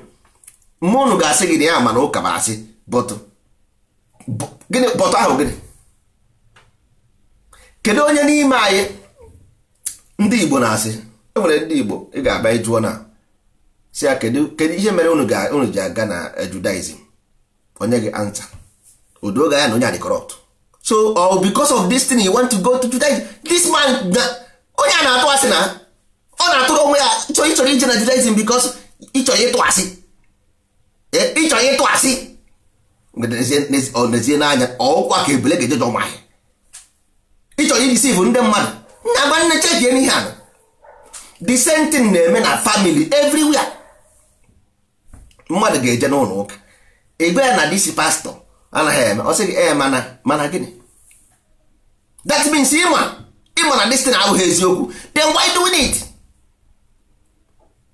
mmụnụ ga-asị gị na ya mana ụka bụ asị. But gịnị? But ahụ gịnị? Kedu onye n'ime anyị ndị Igbo na-asị? E nwere ndị Igbo ị ga-abịa ịjụọ na si ya, kedu ihe mere unu ji aga na Judaism? Onye gị answer odoga ya na onye a dị corrupt. So or because of this thing you want to go to Judaism? This man na onye a na-atụ asị na ọ na-atụrụ onwe ya. Ịchọrọ ije na Judaism because ịchọrọ ịtụ asị. Ịchọrọ ịtụ asị n'ezie n'anya ọkwa ka ebule ga-ejeje ọma ahịa. Ịchọrọ iji sivu ndị mmadụ nna gwa nne chekie n'ihe a. The same thing na-eme na family everywhere. Mmadụ ga-eje n'ụlọ ụka, ego ya na this pastor anaghị eme, ọ sị gị ee, mana gịnị? That means ịma na this thing abụghị eziokwu. Then why doing it?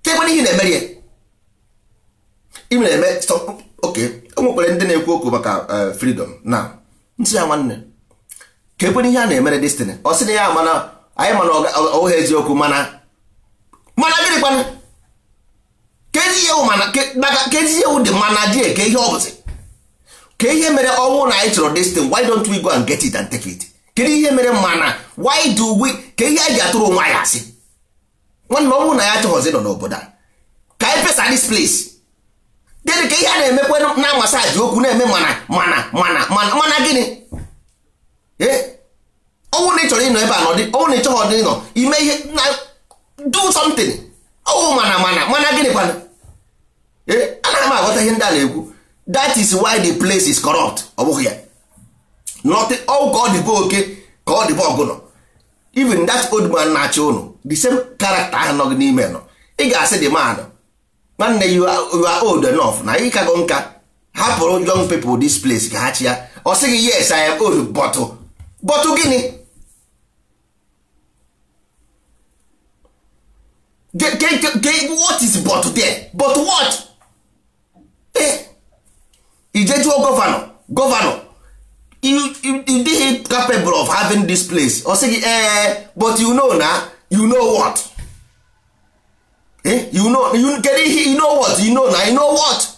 Kekwana ihe na-emeri ya ị na-eme. Ok, o nwekwara ndị na-ekwu okwu maka freedom na nsị ya. Nwanne, ka ekwena ihe a na-emere destiny, ọ sị na ya mana anyị mana ọ bụghị eziokwu. Mana gịnị kwanụ? Ka ezi ihe wụ mana maka ka ezi ihe wụ dị mana dị ka ihe ọ bụzi ka ihe mere ọnwụ na anyị chọrọ this thing. Why don't we go and get it and take it? Kedu ihe mere mana? Why do we? Ka ihe anyị ji atụrụ onwe anyị asị? Nwanne, ọnwụ na ya achọghọzi nọ n'obodo a, ka anyị pesa this place. Gịnị ka ihe a na-emekwe na massage okwu na-eme? Mana gịnị? Ee, ọnwụ na ị chọrọ ịnọ ebe a nọdị, ọnwụ na ị chọghọ dị nọ ime ihe na do something. Ọwụ mana gịnị kwanụ? Ee, anaghị m aghọta ihe ndị a na-ekwu. That is why the place is corrupt. Ọ bụghị ya nothing. Ọ ka ọ dịbe oke ka ọ dịbe ọgụnọ. Even that old man na-achị ụnụ, the same character ahụ nọ gị n'ime nọ. Ị ga-asị the man, nwanne, you are old enough na ịkago nka. Hapụrụ young people this place ka ha chịa. Ọ sị gị yes, I am old, but gịnị? What is but there? But what? Ije jụọ gọvanọ you dịghị capable of having this place. Ọ sị gị but you know na, you know what? You know, you get it, you know what? You know na, you know what?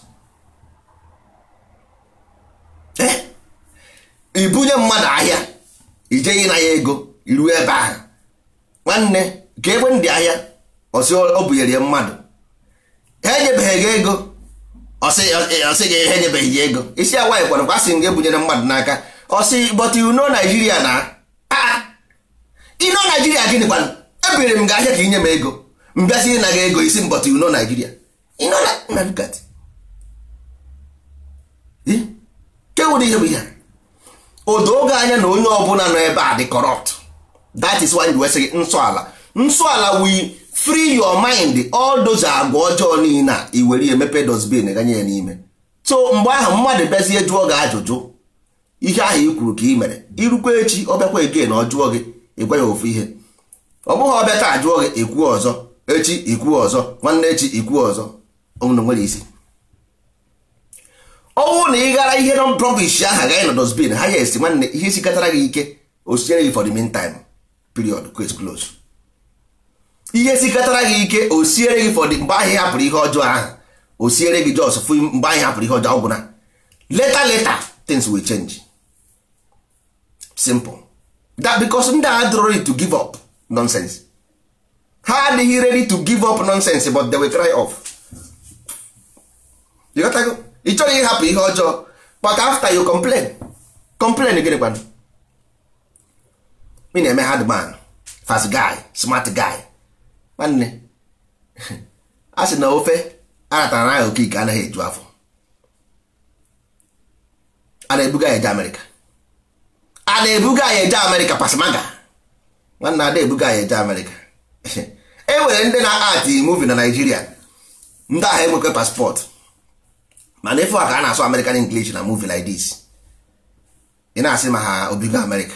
Ibunye mmadụ ahịa, ijeghị na ya ego, iruo ebe ahụ. Nwanne, ka ebe ndị ahịa, ọsị ọ bunyere ya mmadụ. Ha enyebeghị gị ego, ọsị gị ha enyebeghị ya ego. Isi awa kwara kwa sị nga ebunyere mmadụ n'aka. Ọsị but you know Nigeria na. You know Nigeria gịnị kwanụ? Ebunyere m gị ahịa ka inye m ego. Mbịasị na gị ego isi m but you know Nigeria. You know na look at. Ke ihe bụ ihe? O doo gị anya na onye ọbụla nọ ebe a dị corrupt. That is why we say nsọ ala. Nsọ ala we free your mind. All those agwa ọjọọ niile a i were emepe dustbin ganye ya n'ime. So mgbe ahụ mmadụ bịazie jụọ gị ajụjụ, ihe ahụ i kwuru ka ị mere, irukwa echi ọ bịakwa again ọ jụọ gị, ị gwa ya ofu ihe. Ọ bụghị ọ bịa taa jụọ gị ikwuo ọzọ, echi ikwuo ọzọ, nwanne echi ikwuo ọzọ, ọnwụ nwere isi. Ọnwụ na ị gara ihe non rubbish ahụ gaghị na dustbin ha ya esi nwanne ihe sikatara gị ike o siere gị for the meantime period case close. Ihe sikatara gị ike o siere gị for the mgbe ahụ hapụrụ ihe ọjọọ ahụ o siere gị just fụ mgbe ahụ hapụrụ ihe ọjọọ ọgwụna. Later things will change. Simple. That because ndị a adịrọ ready to give up nonsense. Ha adịghị ready to give up nonsense, but they will cry off. You got to go. Ị chọrọ ịhapụ ihe ọjọọ, but after you complain gịnị kwanụ? Ị na-eme hard man, fast guy, smart guy. Nwanne, a sị na ofe aratara na okike anaghị eju afọ. A na-ebuga ya eje Amerịka. A na-ebuga ya eje Amerịka pasmaga. Nwanne, ada ebuga ya eje Amerịka. E nwere ndị na-ati movie na Naịjirịa, ndị ahụ enwekwe paspọtụ. Mana ife a ka a na-asụ American English na movie like this, ị na-asị ma ha obigo America.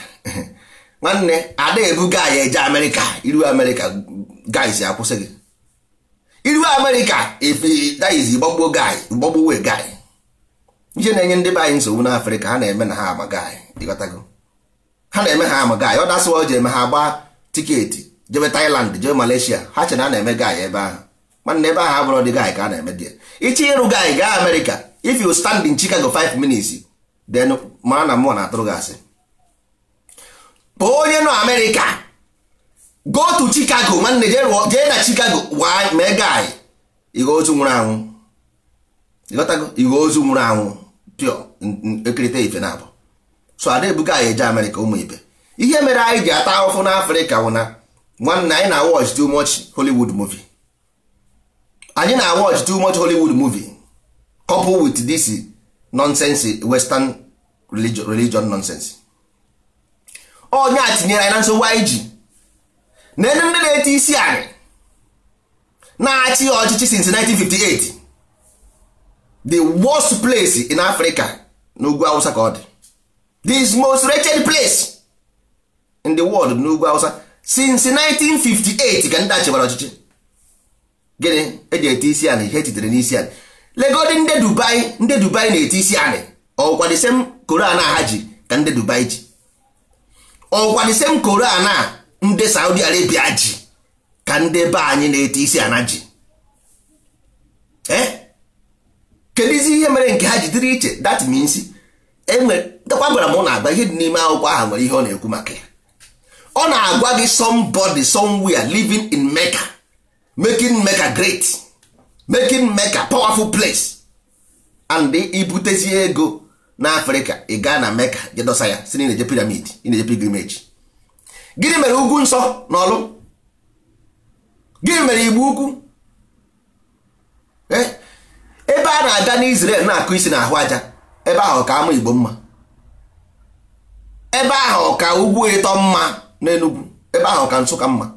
Nwanne, ada ebuga ya eje America. Iru America guys akwụsị gị. Iru America if that is gbagbuo guy, gbagbuo guy. Ihe na-enye ndị be anyị nsogbu n'Afrịka, ha na-eme na ha ama guy, ịghọtago? Ha na-eme ha ama guy. Ọ dasị o ji eme ha gbaa tiketi jebe Thailand, jebe Malaysia. Ha che na a na-eme guy ebe ahụ. Nwanne, ebe ahụ abụrụ dị guy ka a na-eme dị. Ichi ịrụ guy gaa America. If you stand in Chicago 5 minutes, then mara na mmụọ na-atụrụ gị asị. Kpọọ onye nọ America, go to Chicago. Nwanne, jee na Chicago mee guy, ịghọ ozu nwụrụ anwụ. Ịghọtago? Ịghọ ozu nwụrụ anwụ pure ekirịta ife na-abụ. So ada ebuga anyị eje America ụmụ ibe. Ihe mere anyị ji ata ahụhụ n'Afrịka bụ na nwanne anyị na-watch too much Hollywood movie. Anyị na-watch too much Hollywood movie couple with this nonsense western religion nonsense. Onye a tinyere anyị na nsogbu anyị ji na ndị na-eti isi anyị na-achị ọchịchị since 1958. The worst place in Africa n'ugwu Hausa ka ọ dị. This most wretched place in the world n'ugwu Hausa since 1958 ka ndị achịbara ọchịchị. Gịnị eji eti isi anyị? Ihe etitere n'isi anyị. Legodi ndị Dubai, ndị Dubai na-eti isi anyị. Ọkwa the same Koran ha ji ka ndị Dubai ji. Ọkwa the same Koran a ndị Saudi Arabia ji ka ndị be anyị na-eti isi ana ji. Kedụzi ihe mere nke ha ji dịrị iche? That means enwere dakwa gwara m na-agba ihe dị n'ime akwụkwọ ahụ nwere ihe ọ na-ekwu maka ya. Ọ na-agwa gị somebody somewhere living in Mecca, making Mecca great, making Mecca powerful place. And ibutezi ego n'Afrịka, ị gaa na Mecca je dosa ya, si na ị na-eje pyramid, ị na-eje pilgrimage. Gịnị mere ugwu nsọ n'ọlụ? Gịnị mere igbo ukwu? Ebe a na-aga n'Israel na-akụ isi n'ahụ aja, ebe ahụ ka ama igbo mma, ebe ahụ ka ugwu ịtọ mma n'Enugu, ebe ahụ ka Nsụka mma.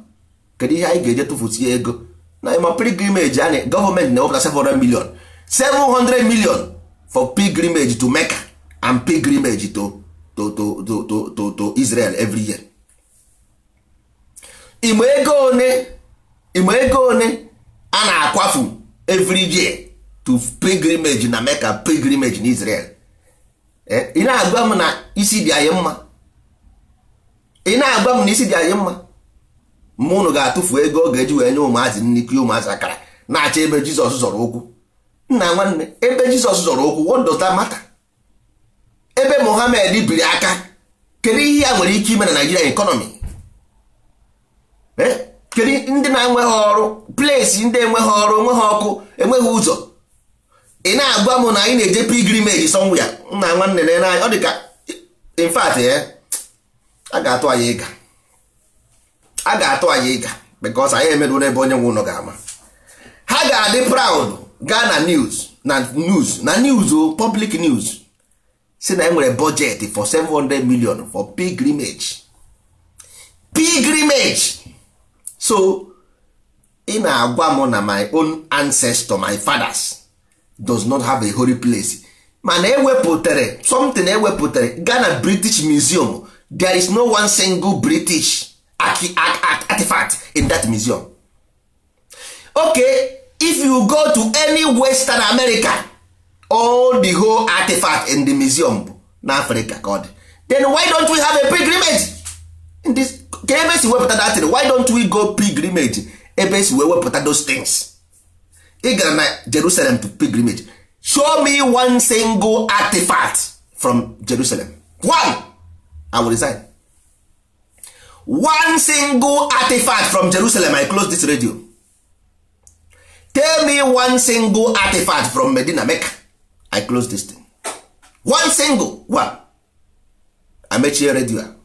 Kedu ihe anyị ga-eje tụfusie ego na ịma pilgrimage? Anyị gọọmenti na-ewepụta 700 million, 700 million for pilgrimage to Mecca and pilgrimage to Israel every year? Igbe ego one a na-akwafu every year to pilgrimage na Mecca, pilgrimage na Israel. Ị na-agwa m na isi dị anyị mma? Ị na-agwa m na isi dị anyị mma? Mụ unu ga-atụfu ego ọ ga-eji wee nye ụmụazị nnukwu ụmụazị akara na-achọ ebe Jizọs zọrọ ụkwụ. Nna nwanne, ebe Jizọs zọrọ ụkwụ, what does that matter? Ebe Mohammed biri aka, kedu ihe ya nwere ike ime na Nigeria economy? Kedu ndị na-enweghị ọrụ, place ndị enweghị ọrụ, enweghị ọkụ, enweghị ụzọ? Ị na-agwa m na anyị na-eje pilgrimage somewhere? Nna nwanne, na ọ dị ka in fact a ga-atụ anyị ịga, a ga-atụ anyị ịga, because anyị emeruo n'ebe onye nwe ụlọ ga-ama. Ha ga-adị proud gaa na news, na news, na news o, public news, si na enwere budget for 700 million for pilgrimage, pilgrimage. So ị na-agwa m na my own ancestor, my fathers, does not have a holy place, mana ewepụtara something, ewepụtara Ghana British Museum. There is no one single British artifact in that museum. Okay, if you go to any Western America, all the whole artifact in the museum na Africa ka ọ dị. Then why don't we have a pilgrimage in this? Ka ebe si wepụta that thing, why don't we go pilgrimage ebe si wee wepụta those things? Ị gara na Jerusalem to pilgrimage, show me one single artifact from Jerusalem. One. I will resign. One single artifact from Jerusalem, I close this radio. Tell me one single artifact from Medina, Mecca, I close this thing. One single one, amechie radio a.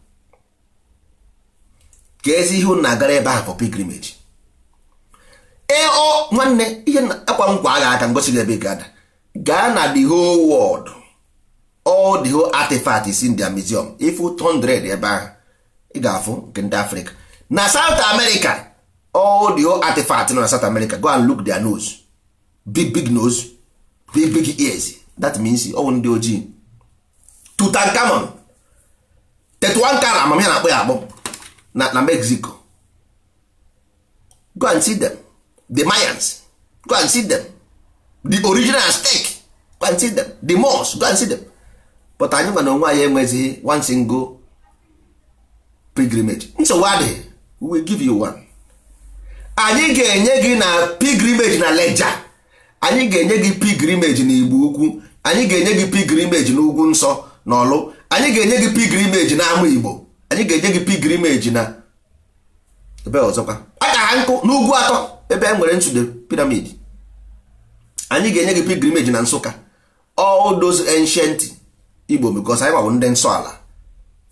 Ka ezi ihe unu na-agara ebe ahụ for pilgrimage? Ee, ọ nwanne, ihe akwa nkwa agha aka ngosi gị ebe ị ga-ada. Gaa na the whole world, all the whole artifact is in their museum. If 200 ebe ahụ, ị ga-afụ nke ndị Africa. Na South America, all the whole artifact nọ na South America, go and look their nose, big big nose, big big ears. That means ọ ndị ojii. Tutankhamun, Tetuankamun, amamihe na-akpọ ya akpọ na Mexico, go and see them. The Mayans, go and see them. The original Aztec, go and see them. The Moors, go and see them. But anyị nwa na onwe anyị enwezighị one single pilgrimage. Nsogbu adịghị, we will give you one. Anyị ga-enye gị na pilgrimage na Leja, anyị ga-enye gị pilgrimage na Igbo Ukwu, anyị ga-enye gị pilgrimage n'Ugwu Nsọ na Ọlụ, anyị ga-enye gị pilgrimage na Ama Igbo, anyị ga-enye gị pilgrimage na ebe ọzọkwa aka ha nkụ n'ugwu atọ ebe e nwere Nsude pyramid, anyị ga-enye gị pilgrimage na Nsụka, all those ancient Igbo, because anyị bụ ndị nsọ ala.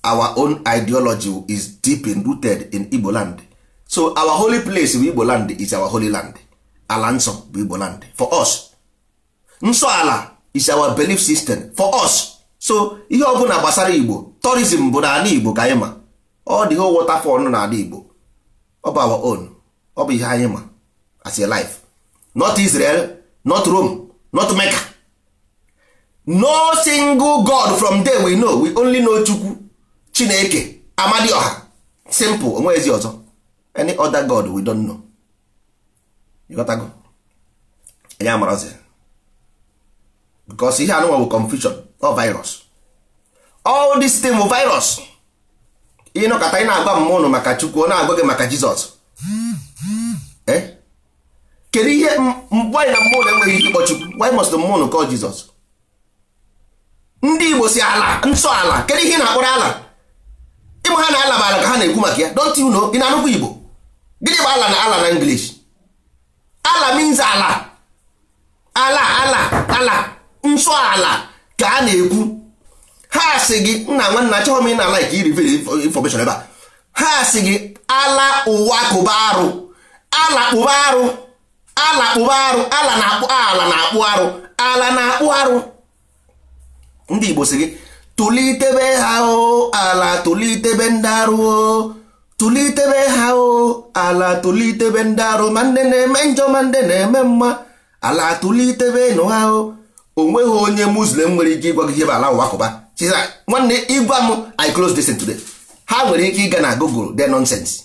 Our own ideology is deep in rooted in Igbo land. So our holy place bụ Igbo land, is our holy land. Ala nsọ bụ Igbo land for us. Nsọ ala is our belief system for us. So ihe ọbụla gbasara Igbo tourism bụ n'ala Igbo ka anyị ma. All the whole waterfall nọ n'ala Igbo, ọ bụ our own, ọ bụ ihe anyị ma as a life. Not Israel, not Rome, not Mecca, no single god from there we know. We only know Chukwu Chineke Amadioha, simple. Onwezi ọzọ, any other god we don't know. You got to go. Anyị amarazi because ihe anụnwa bụ confusion or virus. All this thing bụ virus. Ịnọkọta ị na-agwa mmụnụ maka Chukwu, ọ na-agwa gị maka Jizọs. Kedu ihe why na mmụnụ enweghị ike ịkpọ Chukwu? Why must mmụnụ call Jesus? Ndị Igbo si ala nsọ ala, kedu ihe ị na-akpọrọ ala? Ịma ha na ala bụ ala ka ha na-ekwu maka ya. Don't you know? Ị na-anụkwa Igbo? Gịnị bụ ala na ala na English? Ala means ala, ala, ala, ala, nsọ ala ka a na-ekwu. Ha sị gị, nna nwanna, achọghị m ị na like reveal information ebe a. Ha sị gị ala ụwa kụba arụ, ala kpụba arụ, ala kpụba arụ, ala na-akpụ, ala na-akpụ arụ, ala na-akpụ arụ. Ndị Igbo sị gị tụlitebe ha o, ala tụlitebe ndị arụ o, tụlitebe ha o, ala tụlitebe ndị arụ, ma ndị na-eme njọ ma ndị na-eme mma, ala tụlitebe nụ ha o. Onweghị onye Muslim nwere ike ịgwa gị ihe bụ ala ụwakụba. Nwanne, ịgwa m, I close this thing today. Ha nwere ike ịga na Google, the nonsense.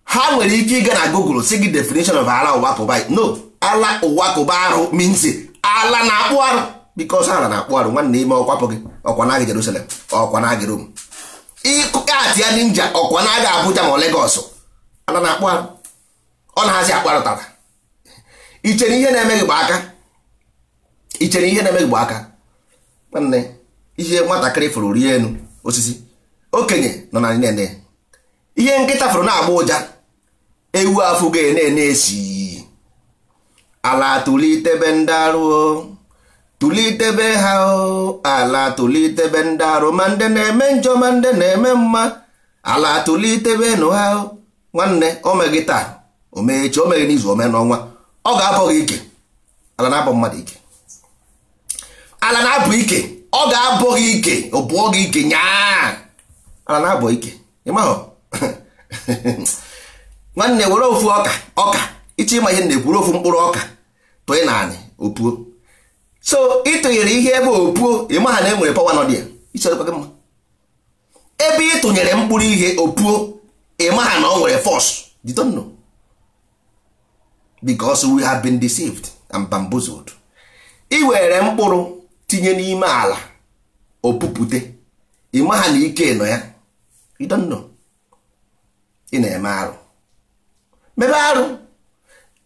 Ha nwere ike ịga na Google si gị definition of ala ụwakụba. No, ala ụwakụba arụ means ala na-akpụ arụ, because ala na-akpụ arụ. Nwanne, ime ọkwapụ gị ọkwa na-aga Jerusalem, ọkwa na-aga Rome, ịkatị ya ninja, ọkwa na-aga Abuja ma ọ Lagos. Ala na-akpụ arụ, ọ na-hazi akpụ arụ tara. Ichere ihe na-eme gị gba aka, ichere ihe na-eme gị gba aka. Nwanne, ihe nwatakịrị fụrụ rie elu osisi, okenye nọ na nene. Ihe nkịta fụrụ na-agba ụja, ewu afụ ga na-ene esi. Ala tụlitebe ndị arụ, tụlitebe ha o. Ala tụlitebe ndị arụ, ma ndị na-eme njọ ma ndị na-eme mma, ala tụlitebe nụ ha o. Nwanne, o meghị taa, o mee echi, o meghị n'izu, o mee n'ọnwa, ọ ga-abọ gị ike. Ala na-abọ mmadụ ike, ala na-abụ ike, ọ ga-abọ gị ike, ọ bụọ gị ike nyaa. Ala na-abọ ike, ịmahụ. Nwanne, were ofu ọka, ọka ịchọ ịma ihe na-ekwuru, ofu mkpụrụ ọka tụị naanị opuo. So ịtụnyere ihe ebe opuo, ịmaha na e nwere power nọ dị ya. Ịchọrọkwa gị mma ebe ị tụnyere mkpụrụ ihe opuo, ịmaha na ọ nwere force. You don't know because we have been deceived and bamboozled. Ị were mkpụrụ tinye n'ime ala, opupute, ịmaha na ike nọ ya. You don't know. Ị na-eme arụ, mebe arụ.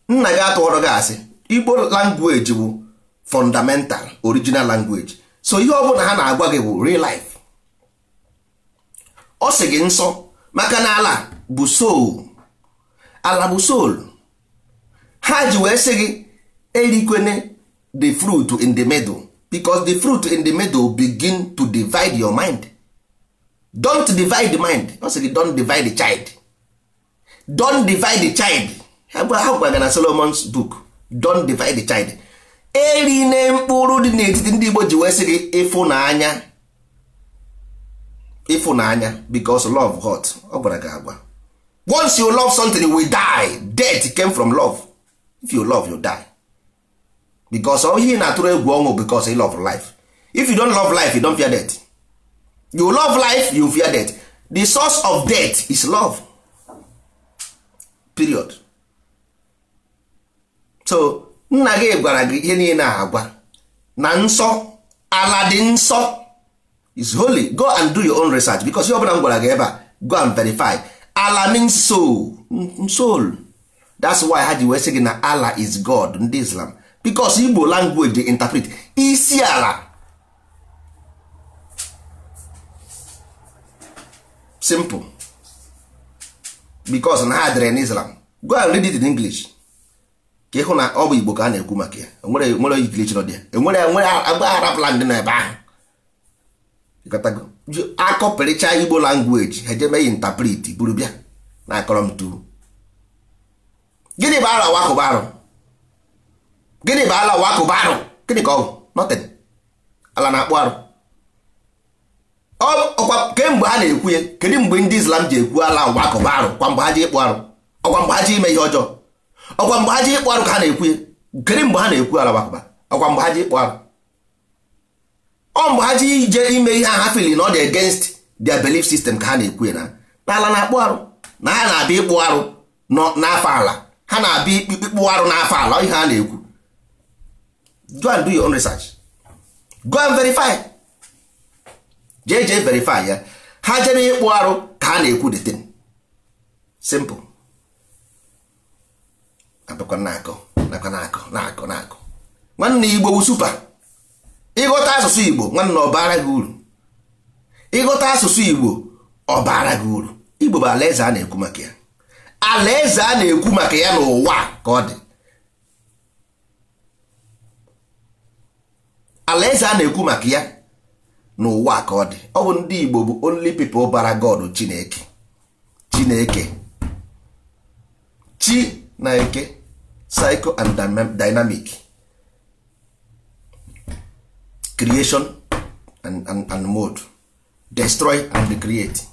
Nna gị atụọrọ gị asị. Igbo language bụ fundamental original language, so ihe ọ bụla ha na-agwa gị bụ real life. Ọ sị gị nsọ, maka na ala bụ soul, ala bụ soul. Ha ji wee sị gị erikwene the fruit in the middle, because the fruit in the middle begin to divide your mind. Don't divide the mind. Ọ sị gị don't divide the child, don't divide the child. Ha gwara na Solomon's book, don't divide the child. Erine mkpụrụ dị n'etiti. Ndị Igbo ji wee sị gị ịfụnanya, ịfụnanya, because love hot. Ọ gwara gị agwa, once you love something, you will die. Death came from love. If you love, you die, because ọ ihe ị na-atụrụ egwu ọnwụ, because you love life. If you don't love life, you don't fear death. You love life, you fear death. The source of death is love, period. So nna gị gwara gị ihe niile a agwa na nsọ ala dị nsọ, is holy. Go and do your own research, because ihe ọbụla m gwara gị ebe a, go and verify. Ala means soul, soul. That's why ha ji wee sị gị na Allah is God, ndị Islam, because Igbo language dey interpret isi ala. Simple. Because na ha dere n'Islam. Go and read it in English ka ịhụ na ọ bụ Igbo ka a na-ekwu maka ya. Enwere nwere English nọ dị ya, enwere nwere agba Arab land nọ ebe ahụ. Ịghọtago? Akọpịrịcha Igbo language, ha ejeme ya interpret, buru bịa na akọrọ m tu. Gịnị bụ ala wakụba arụ? Gịnị bụ ala wakụba arụ? Gịnị ka ọ bụ? Nothing. Ala na-akpụ arụ. Ọkwa kemgbe ha na-ekwu ya. Kedu mgbe ndị Islam ji ekwu ala wakụba arụ? Kwa mgbe ha ji ịkpụ arụ, ọkwa mgbe ha ji ime ihe ọjọọ, ọkwa mgbe ha ji ịkpụ arụ ka ha na-ekwu ya. Kedu mgbe ha na-ekwu ala wakụba? Ọkwa mgbe ha ji ịkpụ arụ, ọ mgbe ha ji ije ime ihe ahụ ha feel na ọ dị against their belief system ka ha na-ekwu ya na ala na-akpụ arụ, na ha na-abịa ịkpụ arụ n'afọ ala, ha na-abịa ịkpụ arụ n'afọ ala. Ihe ha na-ekwu, go and do your own research, go and verify. Jee jee verify ya. Ha jere ịkpụ arụ ka ha na-ekwu the thing. Simple. Abịakwa na-akọ nakọ na-akọ na-akọ na-akọ. Nwanne, Igbo bụ super. Ịghọta asụsụ Igbo, nwanne, ọ bara gị uru. Ịghọta asụsụ Igbo, ọ bara gị uru. Igbo bụ alaeze a na-ekwu maka ya, alaeze a na-ekwu maka ya n'ụwa ka ọ dị. Alaeze a na-ekwu maka ya n'ụwa ka ọ dị. Ọ bụ ndị Igbo bụ only people bara God, Chineke, Chineke, chi na eke, cycle and dynamic creation and mode, destroy and create.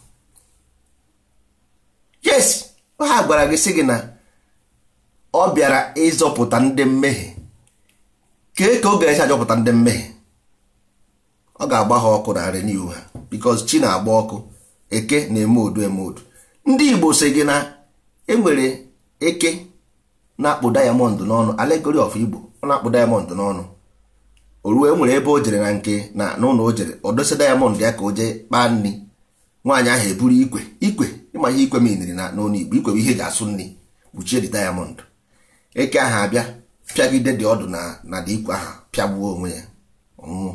Yes, ha gwara gị sị gị na ọ bịara ịzọpụta ndị mmehie. Kee ka ọ ga-esi achọpụta ndị mmehie? Ọ ga-agba ha ọkụ na renew ha, because chi na-agba ọkụ, eke na-eme odu eme odu. Ndị Igbo sị gị na enwere eke na-akpụ diamond n'ọnụ, allegory of Igbo. Ọ na-akpụ diamond n'ọnụ, o ruo enwere ebe o jere na nke na n'ụlọ o jere, o dosa diamond ya ka o jee kpaa nri. Nwaanyị ahụ eburu ikwe, ikwe, ịma ihe ikwe miniri na n'ọnụ Igbo? Ikwe bụ ihe eji asụ nri. Kpuchie dị diamond. Eke ahụ abịa pịagide dị ọdụ na dị ikwe ahụ, pịagbuo onwe ya, ọnwụọ.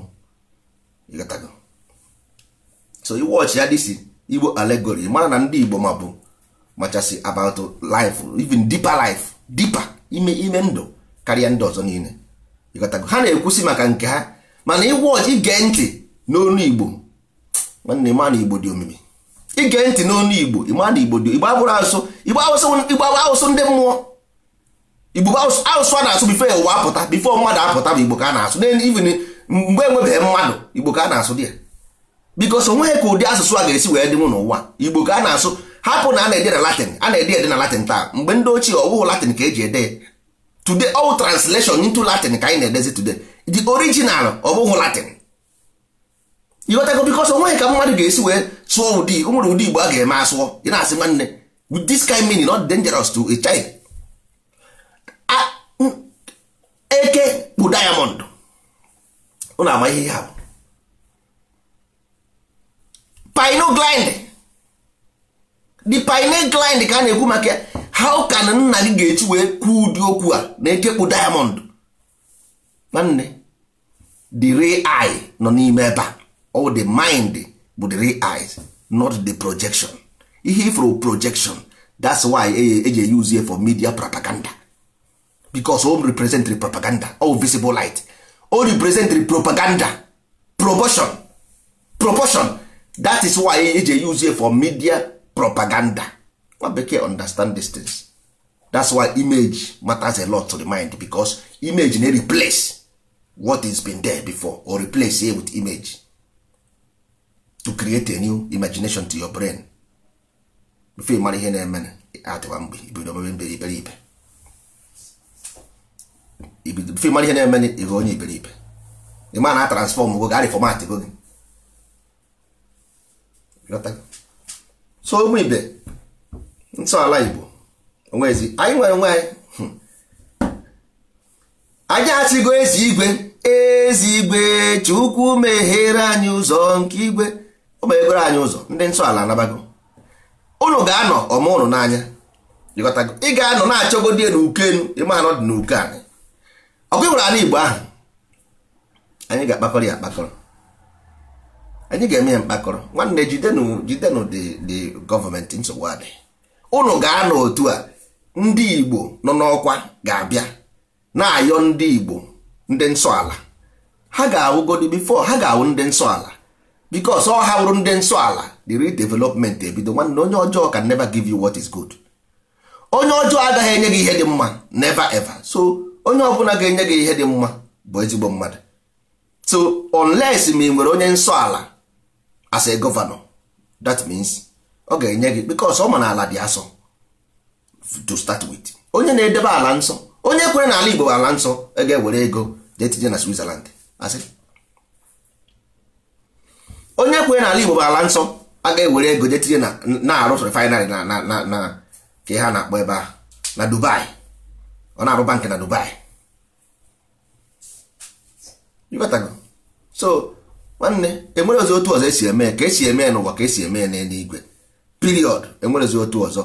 Ịghọtago? So iwọchị ya dịsi Igbo allegory, mara na ndị Igbo ma bụ machasị about life, even deeper life, deeper ime ime ndụ karịa ndị ọzọ niile. Ịghọtago? Ha na-ekwusi maka nke ha, mana iwọchị, ige ntị n'onu Igbo, nwanne, ịma na Igbo dị omimi. Ige ntị n'onu Igbo, ịma na Igbo dị. Igbo abụrụ asụsụ Igbo, awụsụ Igbo abụ asụsụ ndị mmụọ. Igbo bụ asụsụ a na-asụ before ụwa apụta, before mmadụ apụta bụ Igbo ka a na-asụ. Even mgbe enwebeghị mmadụ, Igbo ka a na-asụ dị ya, because onweghị ka ụdị asụsụ a ga-esi wee dịnwụ n'ụwa. Igbo ka a na-asụ. Hapụ na a na-ede na Latin, a na-ede ede na Latin taa. Mgbe ndị ochie, ọwụhụ Latin ka eji ede ya. Today, all translation into Latin ka anyị na-edezi today. The original, ọ bụghị Latin. Ịghọtago? Because onweghị ka mmadụ ga-esi wee sụọ ụdị o nwere ụdị Igbo a ga-eme asụọ, ị na-asị, nwanne, with this kind meaning, not dangerous to a child. Eke bụ diamond. Ụnụ ama ihe ha bụ pineal gland? The pineal gland ka a na-ekwu maka ya. How can nna gị ga-echi wee kwuo ụdị okwu a na ekekpu diamond? Nwanne, the real eye nọ n'ime ebe a. All the mind bụ the real eyes, not the projection. Ihe ifuru projection, that's why eji use it for media propaganda, because o represent the propaganda. All visible light o represent the propaganda, proportion, proportion. That is why eji use it for media propaganda. Nwa bekee understand these things. That's why image matters a lot to the mind, because image na replace what is been there before, or replace it with image to create a new imagination to your brain. Before ị mara ihe na-eme, atịwa mgbe ibido mebe mbe iberibe. Before ị mara ihe na-eme, ịghọ onye iberibe. Ị ma na transform go ga reformat go gị. Ghọtago? So ụmụ ibe, nsọ ala Igbo onwezi anyị nwere onwe anyị. Anyị achịgo ezi igwe, ezi igwe. Chukwu meghere anyị ụzọ nke igwe, o meghegoro anyị ụzọ. Ndị nsọ ala anabago. Unu ga-anọ ọma ụnụ n'anya. Ịghọtago? Ị ga-anọ na-achọgodi n'uko enu, ịma anọ dị n'uko anyị. Ọkụ ịhụrụ ala Igbo ahụ, anyị ga-akpakọrọ ya akpakọrọ, anyị ga-eme ya mkpakọrọ. Nwanne, jidenu, jidenu the gọọmenti. Nsogbu adị. Unu ga-anọ otu a, ndị Igbo nọ n'ọkwa ga-abịa na-ayọ ndị Igbo, ndị nsọ ala. Ha ga-awụgodi before ha ga-awụ ndị nsọ ala, because ọ ha wụrụ ndị nsọ ala, the real development ebido. Nwanne, onye ọjọọ can never give you what is good. Onye ọjọọ agaghị enye gị ihe dị mma, never ever. So onye ọbụla ga-enye gị ihe dị mma bụ ezigbo mmadụ. So unless ma ị nwere onye nsọ ala as a governor, that means ọ ga-enye gị, because ọ ma na ala dị asọ to start with. Onye na-edebe ala nsọ, onye kwere na ala Igbo bụ ala nsọ, ị ga-ewere ego jee tinye na Switzerland. Asị onye kwere na ala Igbo bụ ala nsọ, a ga-ewere ego jee tinye na na-arụ refinery na ka ihe a na-akpọ ebe ahụ na Dubai. Ọ na-arụ bankị na Dubai. Ịghọtago? So nwanne, enwere ozi otu ọzọ esi eme ka esi eme n'ụwa, ka esi eme n'eluigwe, period. Enwerezi otu ọzọ.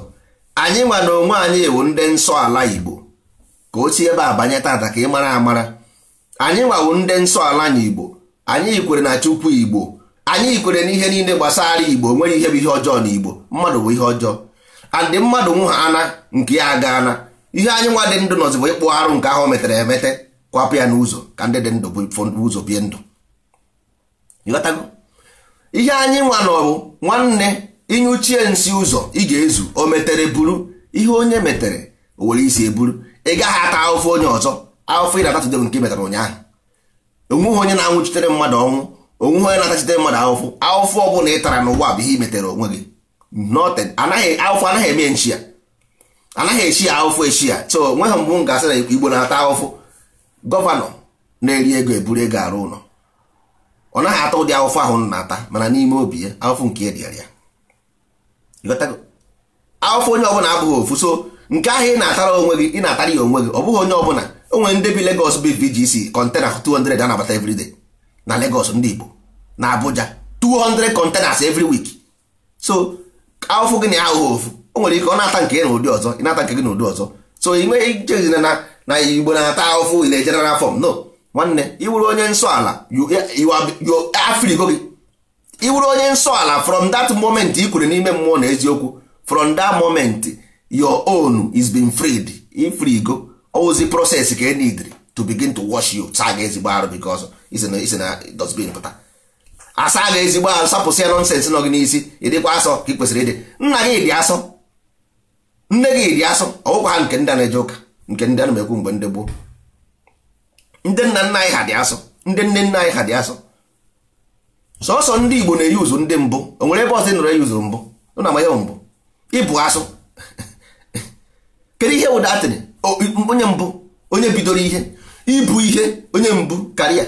Anyị nwa na onwe anyị ewu ndị nsọ ala Igbo, ka o si ebe a banye tata ka ị mara amara. Anyị nwawu ndị nsọ ala na Igbo. Anyị kwere na Chukwu Igbo. Anyị kwere n'ihe niile gbasara Igbo. Nwere ihe bụ ihe ọjọọ na Igbo? Mmadụ bụ ihe ọjọọ, and mmadụ nwụ ha ana nke ya aga ana. Ihe anyị nwa dị ndụ nọzi bụ ịkpụ arụ nke ahụ o metere emete, kwapụ ya n'ụzọ ka ndị dị ndụ bụ ụzọ bie ndụ. Ịghọtago? Ihe anyị nwa nọ bụ, nwanne, ịnyụchie nsị ụzọ ị ga-ezu. O metere buru ihe onye metere, o were isi eburu. Ị gaghị ata ahụfụ onye ọzọ. Ahụfụ ị na-atatụde bụ nke ị metara ụnyaahụ. Onweghị onye na-anwụchitere mmadụ ọnwụ, onweghị onye na-atachitere mmadụ ahụfụ. Ahụfụ ọbụla ị tara n'ụwa bụ ihe ị metere onwe gị. Nothing. Anaghị ahụfụ, anaghị eme nchi ya, anaghị echi ya ahụfụ, echi ya. So onweghị mbụ m ga-asị na Igbo na-ata ahụfụ. Gọvanọ. Na-eri ego eburu ego arụ ụlọ. Ọ naghị ata ụdị ahụfụ ahụ na-ata, mana n'ime obi ya ahụfụ nke ya dịara ya. Ahụfụ onye ọbụla abụghị ofu. So nke ahụ ị na-atara onwe gị, ị na-atara ya onwe gị, ọ bụghị onye ọbụla. O nwere ndị bi Lagos bi VGC container 200 a na-abata everyday na Lagos, ndị Igbo na Abuja 200 containers every week. So ahụfụ gị na ahụghị ofu. O nwere ike ọ na-ata nke ya n'ụdị ọzọ, ị na-ata nke gị n'ụdị ọzọ. So ị nweghị ichezina na Igbo na-ata ahụfụ ile general form. No, nwanne, iwuru onye nsọ ala, afrigo gị. Iwuru onye nsọ ala, from that moment i kwere n'ime mmụọ na eziokwu, from that moment your own is been freed. Ifrigo ozi process ka e need to begin to wash you, saa gị ezigbo arụ, because isi na dustbin pụta, asa gị ezigbo arụ, sapụsị ya nonsense nọ gị n'isi, ịdịkwa asọ ka ị kwesịrị ịdị. Nna gị dị asọ, nne gị dị asọ, ọgwụkwa ha nke ndị a na-eje ụka, nke ndị a na-ekwu mgbe ndị gboo, ndị nna nna anyị ha dị asọ, ndị nne nna anyị ha dị asọ. Sọsọ ndị Igbo na-eyuzu ndị mbụ. O nwere ebe ọzọ ị nụrụ eyuzu mbụ? Ụnụ ama ihe mbụ ịbụ asụ? Kedu ihe wụ datịrị onye mbụ, onye bidoro ihe ịbụ ihe, onye mbụ karịa?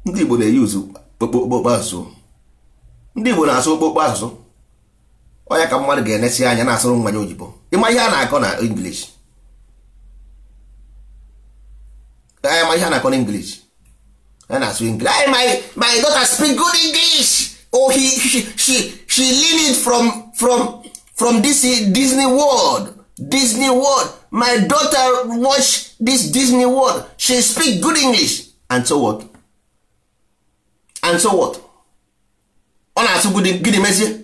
Ndị Igbo na-eyuzu okpokpo asụsụ. Ndị Igbo na-asụ okpokpo asụsụ. Onye ka mmadụ ga-enesi anya na-asụrụ nwa ya oyibo? Ịma ihe a na-akọ na English? Ama ihe a na-akọ na English? A na-asụ English. Hey, my daughter speak good English. Oh, he she learn it from this Disney World. Disney World. My daughter watch this Disney World. She speak good English. And so what? And so what? Ọ na-asụ good, gịnị mezie?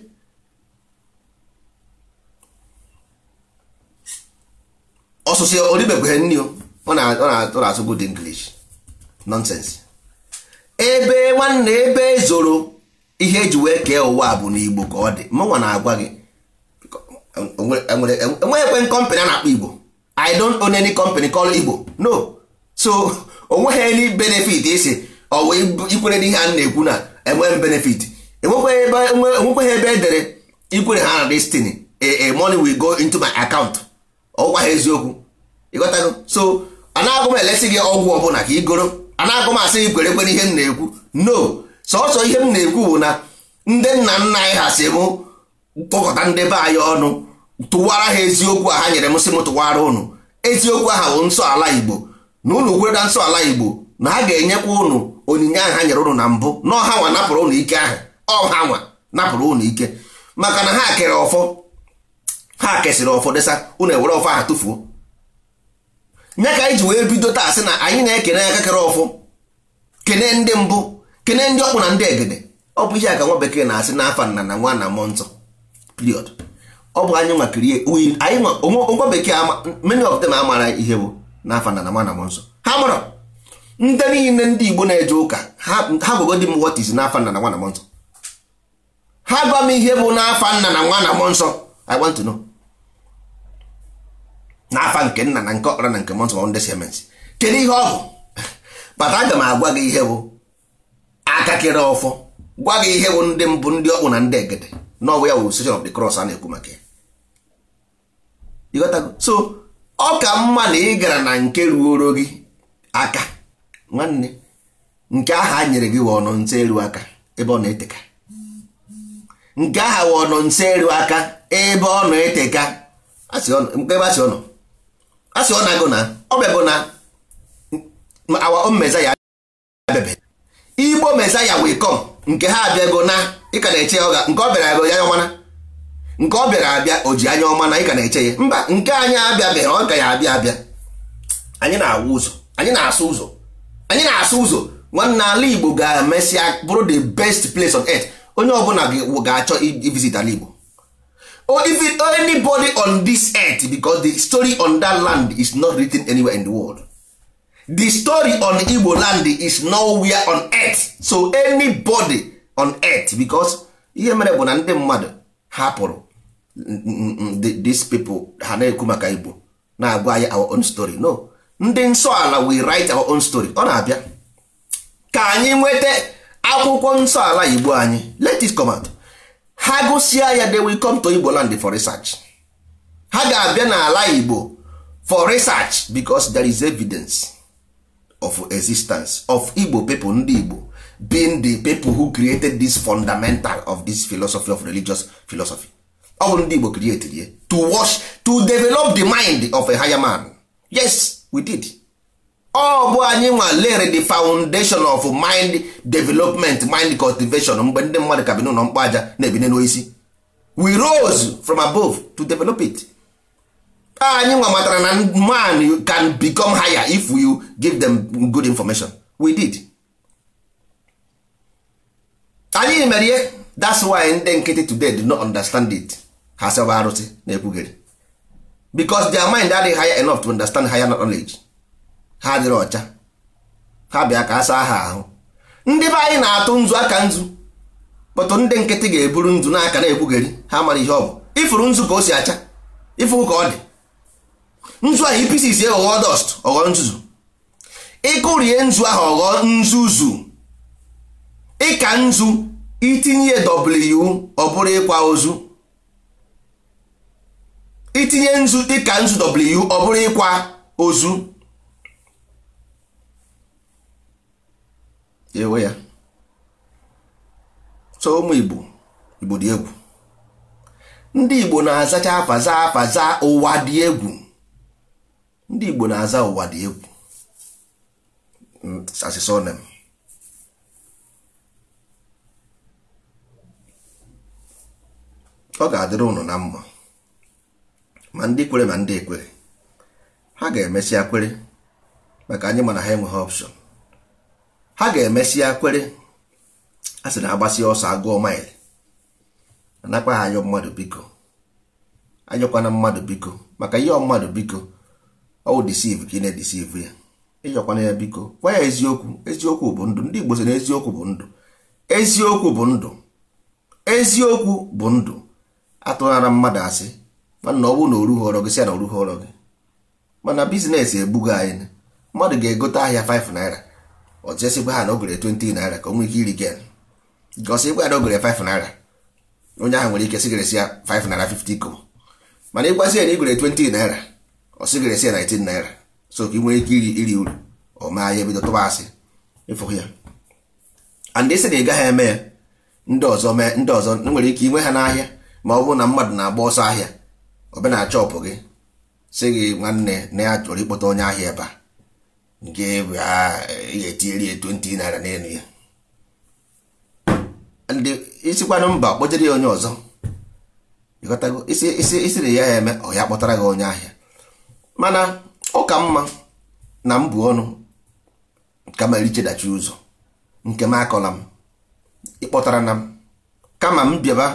Ọsụsụ oribekweghị nni o. Ọ na-asụ good English. Nonsense. Ebe nwanne ebe zoro ihe eji wee kee ụwa bụ n'Igbo ka ọ dị. Mụnwa na-agwa gị, enweghị company a na-akpọ Igbo. I don't own any company called Igbo. No. So onweghị any benefit isi ọ ikwere n'ihe a na-ekwu na enweghị benefit. Enwekweghị ebe edere ikwere ha na destiny, a money will go into my account. Ọ gwa ha eziokwu, ịghọtago? So anaghị m elesi gị ọgwụ ọbụla ka ị goro. Anaghị m asị gị kwere ekwe n'ihe m na-ekwu. No, sọsọ ihe m na-ekwu bụ na ndị nna nna anyị ha si mụ kpọkọta ndị be anyị ọnụ, tụwara ha eziokwu a ha nyere m, sị m tụwara ụnụ eziokwu aha bụ nsọ ala Igbo, na ụnụ kwere na nsọ ala Igbo na ha ga-enyekwa ụnụ onyinye ahụ ha nyere ụnụ na mbụ. Na ọha nwa napụrụ ụnụ ike ahụ, ọha nwa napụrụ ụnụ ike, maka na ha kere ọfọ, ha kesịrị ọfọ desa, ụnụ ewere ọfọ ahụ tụfuo. Nye ka anyị ji wee bido taa sị na anyị na-ekene aka kere ọfọ, kene ndị mbụ, kene ndị ọkpụ na ndị egede. Ọ bụ ihe a ka nwa bekee na-asị n'afa nna na nwa na mmụọ nsọ, period. Ọ bụ anyị nwa kirie anyị nwa bekee. Many of them amara ihe bụ n'afa nna na nwa na mmụọ nsọ. Ha mara ndị niile ndị Igbo na-eje ụka, ha gwagodi m what is n'afa nna na nwa na mmụọ nsọ. Ha gwa m ihe bụ n'afa nna na nwa na mmụọ nsọ. I want to know. N'afa nke nna na nke ọkpara na nke mmụọ nsọ, ndị siemens, kedu ihe ọ bụ? Bata, aga m agwa gị ihe bụ aka kere ọfọ, gwa gị ihe bụ ndị mbụ, ndị ọkpụ na ndị egede, na ọ bụ ya wụ Station of the Cross a na-ekwu maka ya. Ịghọtago? So ọ ka mma na ị gara na nke ruoro gị aka, nwanne. Nke ahụ a nyere gị wụ ọnọ nso eru aka ebe ọ na-eteka. Nke ahụ wụ ọnọ nso eru aka ebe ọ na-eteka. Ebe asị ọ nọ, asị ọ na-agụ na ọ bịago na our own Messiah abịabe. Igbo Messiah will come. Nke ha abịago na ị ka na-eche ya. Nke ọ bịara abịa anya ọmana, nke ọ bịara abịa o ji anya ọma na ị ka na-eche ya. Mba, nke anyị abịabeghị, ọ ka ya abịa abịa. Anyị na-awụ ụzọ, anyị na-asụ ụzọ, anyị na-asụ ụzọ. Nwanne, ala Igbo ga-emesịa bụrụ the best place on earth. Onye ọbụla ga-achọ ivisit ala Igbo, or if anybody on this earth, because the story on that land is not written anywhere in the world. The story on Igbo land is nowhere on earth. So anybody on earth, because ihe mere bụ na ndị mmadụ hapụrụ these people ha na-ekwu maka Igbo, na-agwa anyị our own story. No, ndị nsọ ala, we write our own story. Ọ na-abịa ka anyị nweta akwụkwọ nsọ ala Igbo anyị. Let it come out. Ha gụsịa ya, they will come to Igbo land for research. Ha ga-abịa n'ala Igbo for research because there is evidence. of existence of Igbo people, ndị Igbo being the people who created this fundamental of this philosophy of religious philosophy. Ọ bụ ndị Igbo created ye to wash, to develop the mind of a higher man. Yes, we did. Ọ bụ anyị nwa lere the foundation of mind development, mind cultivation, mgbe ndị mmadụ ka bi n'ụlọ mkpọ aja na-ebine n'oisi. We rose from above to develop it. Anyị nwa matara na man can become higher if you give them good information. We did. Anyị mere ihe. That's why ndị nkịtị today do not understand it. Ha sebe arụsị na-ekwugheri because their mind adịghị higher enough to understand higher knowledge. Ha dịrị ọcha, ha bịa ka a saa ha ahụ. Ndị be anyị na-atụ nzu aka nzu, kpọtụ ndị nkịtị ga-eburu nzu n'aka na-ekwugheri. Ha mara ihe ọ bụ. Ifuru nzu ka o si acha, ifuru ka ọ dị nzu ahụ, ipisi isi ọghọ dust, ọghọ nzuzu. Ịkụrie nzu ahụ, ọghọ nzuzu. Ịka nzu itinye w, ọ bụrụ ịkwa ozu. Itinye nzu ịka nzu w, ọ bụrụ ịkwa ozu. Ewe ya. So ụmụ Igbo, Igbo dị egwu. Ndị Igbo na-azacha afa zaa afa zaa ụwa dị egwu. Ndị Igbo na-aza ụwa dị egwu. Asịsọ nem. Ọ ga-adịrị ụnụ na mma, ma ndị kwere ma ndị ekwere. Ha ga-emesịa kwere, maka anyị mana ha enweghị option. Ha ga-emesịa kwere. A sị na agbasịa ọsọ agụọ maịlị, anakwa ha ayọ mmadụ biko, ayọkwana mmadụ biko, maka ihe mmadụ biko ọ wụ deceive ka ị na-edeceive ya. Ịyọkwana ya biko, gwa ya eziokwu. Eziokwu bụ ndụ. Ndị Igbo sị na eziokwu bụ ndụ. Eziokwu bụ ndụ. Eziokwu bụ ndụ. Atụghara mmadụ asị, mana ọ bụrụ na orughị ọrọ gị, sị ya na orughị ọrọ gị. Mana business egbugo anyị. Mmadụ ga-egote ahịa 5 naira, ọchịsịgwa ha na o gere 20 naira ka o nwee ike iri gain. Gosi ịgwa ya na o gere 5 naira, onye ahụ nwere ike sịgịrịsị ya 5 naira 50 kobo. Mana ịgwazi ya na igwere 20 naira, ọ sịgịrịsị ya 19 naira, so ka ị nwee ike iri uru. O mee ahịa, ebido tụba asị ịfụ ya. And ị sị na ị gaghị eme ya, ndị ọzọ mee. Ndị ọzọ nwere ike inwe ha n'ahịa. Ma ọ bụrụ na mmadụ na-agba ọsọ ahịa, ọ bịa na chọpụ gị, sị gị nwanne na ya chọrọ ịkpọta onye ahịa ebe a, nke bụ ị ga-etinyere ya 20 naira n'elu ya. Ndị isikwanụ mba, kpọjere ya onye ọzọ. Ịghọtago? Isi isi isiri ya eme, ọ ya kpọtara gị onye ahịa. Mana ọ ka mma na m bụ ọnụ kama erichedachi ụzọ nke m akọla m ịkpọtara na m, kama m bịaba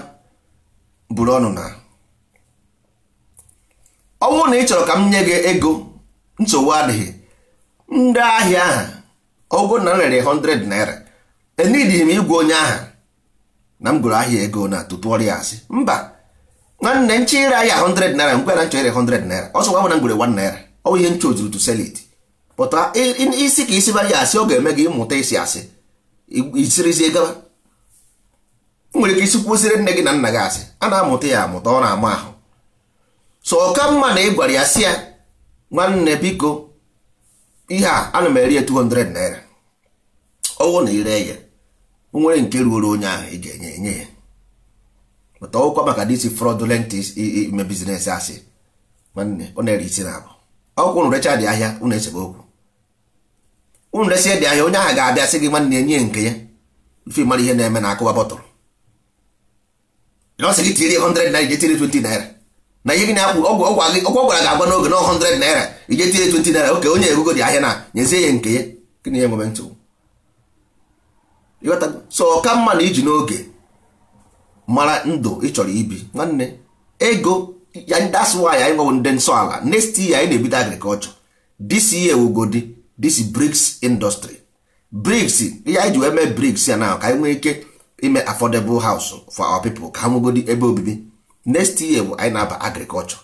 buru ọnụ. Na ọ bụrụ na ị chọrọ ka m nye gị ego, nsogbu adịghị. Ndị ahịa ahụ, ọgwụ na m rere 100 naira, enidighi m igwe onye ahụ na m gụrụ ahịa ego na tụtụọrọ ya asị. Mba nwanne, nche ire ahịa 100 naira, nkwe na nchọ ire 100 naira, ọsọ gwa m na m gụrụ 1 naira. Ọ bụ ihe nchọ ozuru to sell it. Pụta isi ka isi bara ya asị, ọ ga-eme gị ịmụta isi asị isirizie gaba. Nwere ike isi kwụsịrị nne gị na nna gị asị. A na-amụta ya amụta, ọ na-ama ahụ. So ọ ka mma na ị gwara ya, sị ya nwanne biko, ihe a ana m eri ya 200 naira. Ọwụ na ire ya nwere nke ruoro onye ahụ, ị ga-enye enye ya. But ọwụkwa maka this fraudulent ime business asị, nwanne, ọ na-ere isi na abụ ọkwụ. Unu recha dị ahịa, unu esebe okwu. Unu resie dị ahịa, onye ahụ ga-abịa sị gị nwanne, enye nke ya. Ife mara ihe na-eme na akụwa bọtụlụ na ọ sị gị tiri 100 naira, ije tiri 20 naira na ihe gị na-akwụ ọgwụ ọgwụ gị. Ọgwụ gwara gị agwa n'oge na 100 naira, ije tiri 20 naira. Oke onye egugo dị ahịa na nyezie ya nke ya, gịnị ya nwebe nsogbu? Ịghọtago? So ọ ka mma na iji n'oge mara ndụ ị chọrọ ibi. Nwanne, ego ya, that's why anyị nwewo ndị nsọ ala. Next year anyị na-ebido agriculture. This year wugodi this bricks industry, bricks. Ihe anyị ji wee mee bricks ya na ka anyị nwee ike ime affordable house for our people, ka ha nwegodi ebe obibi. Next year bụ anyị na-aba agriculture.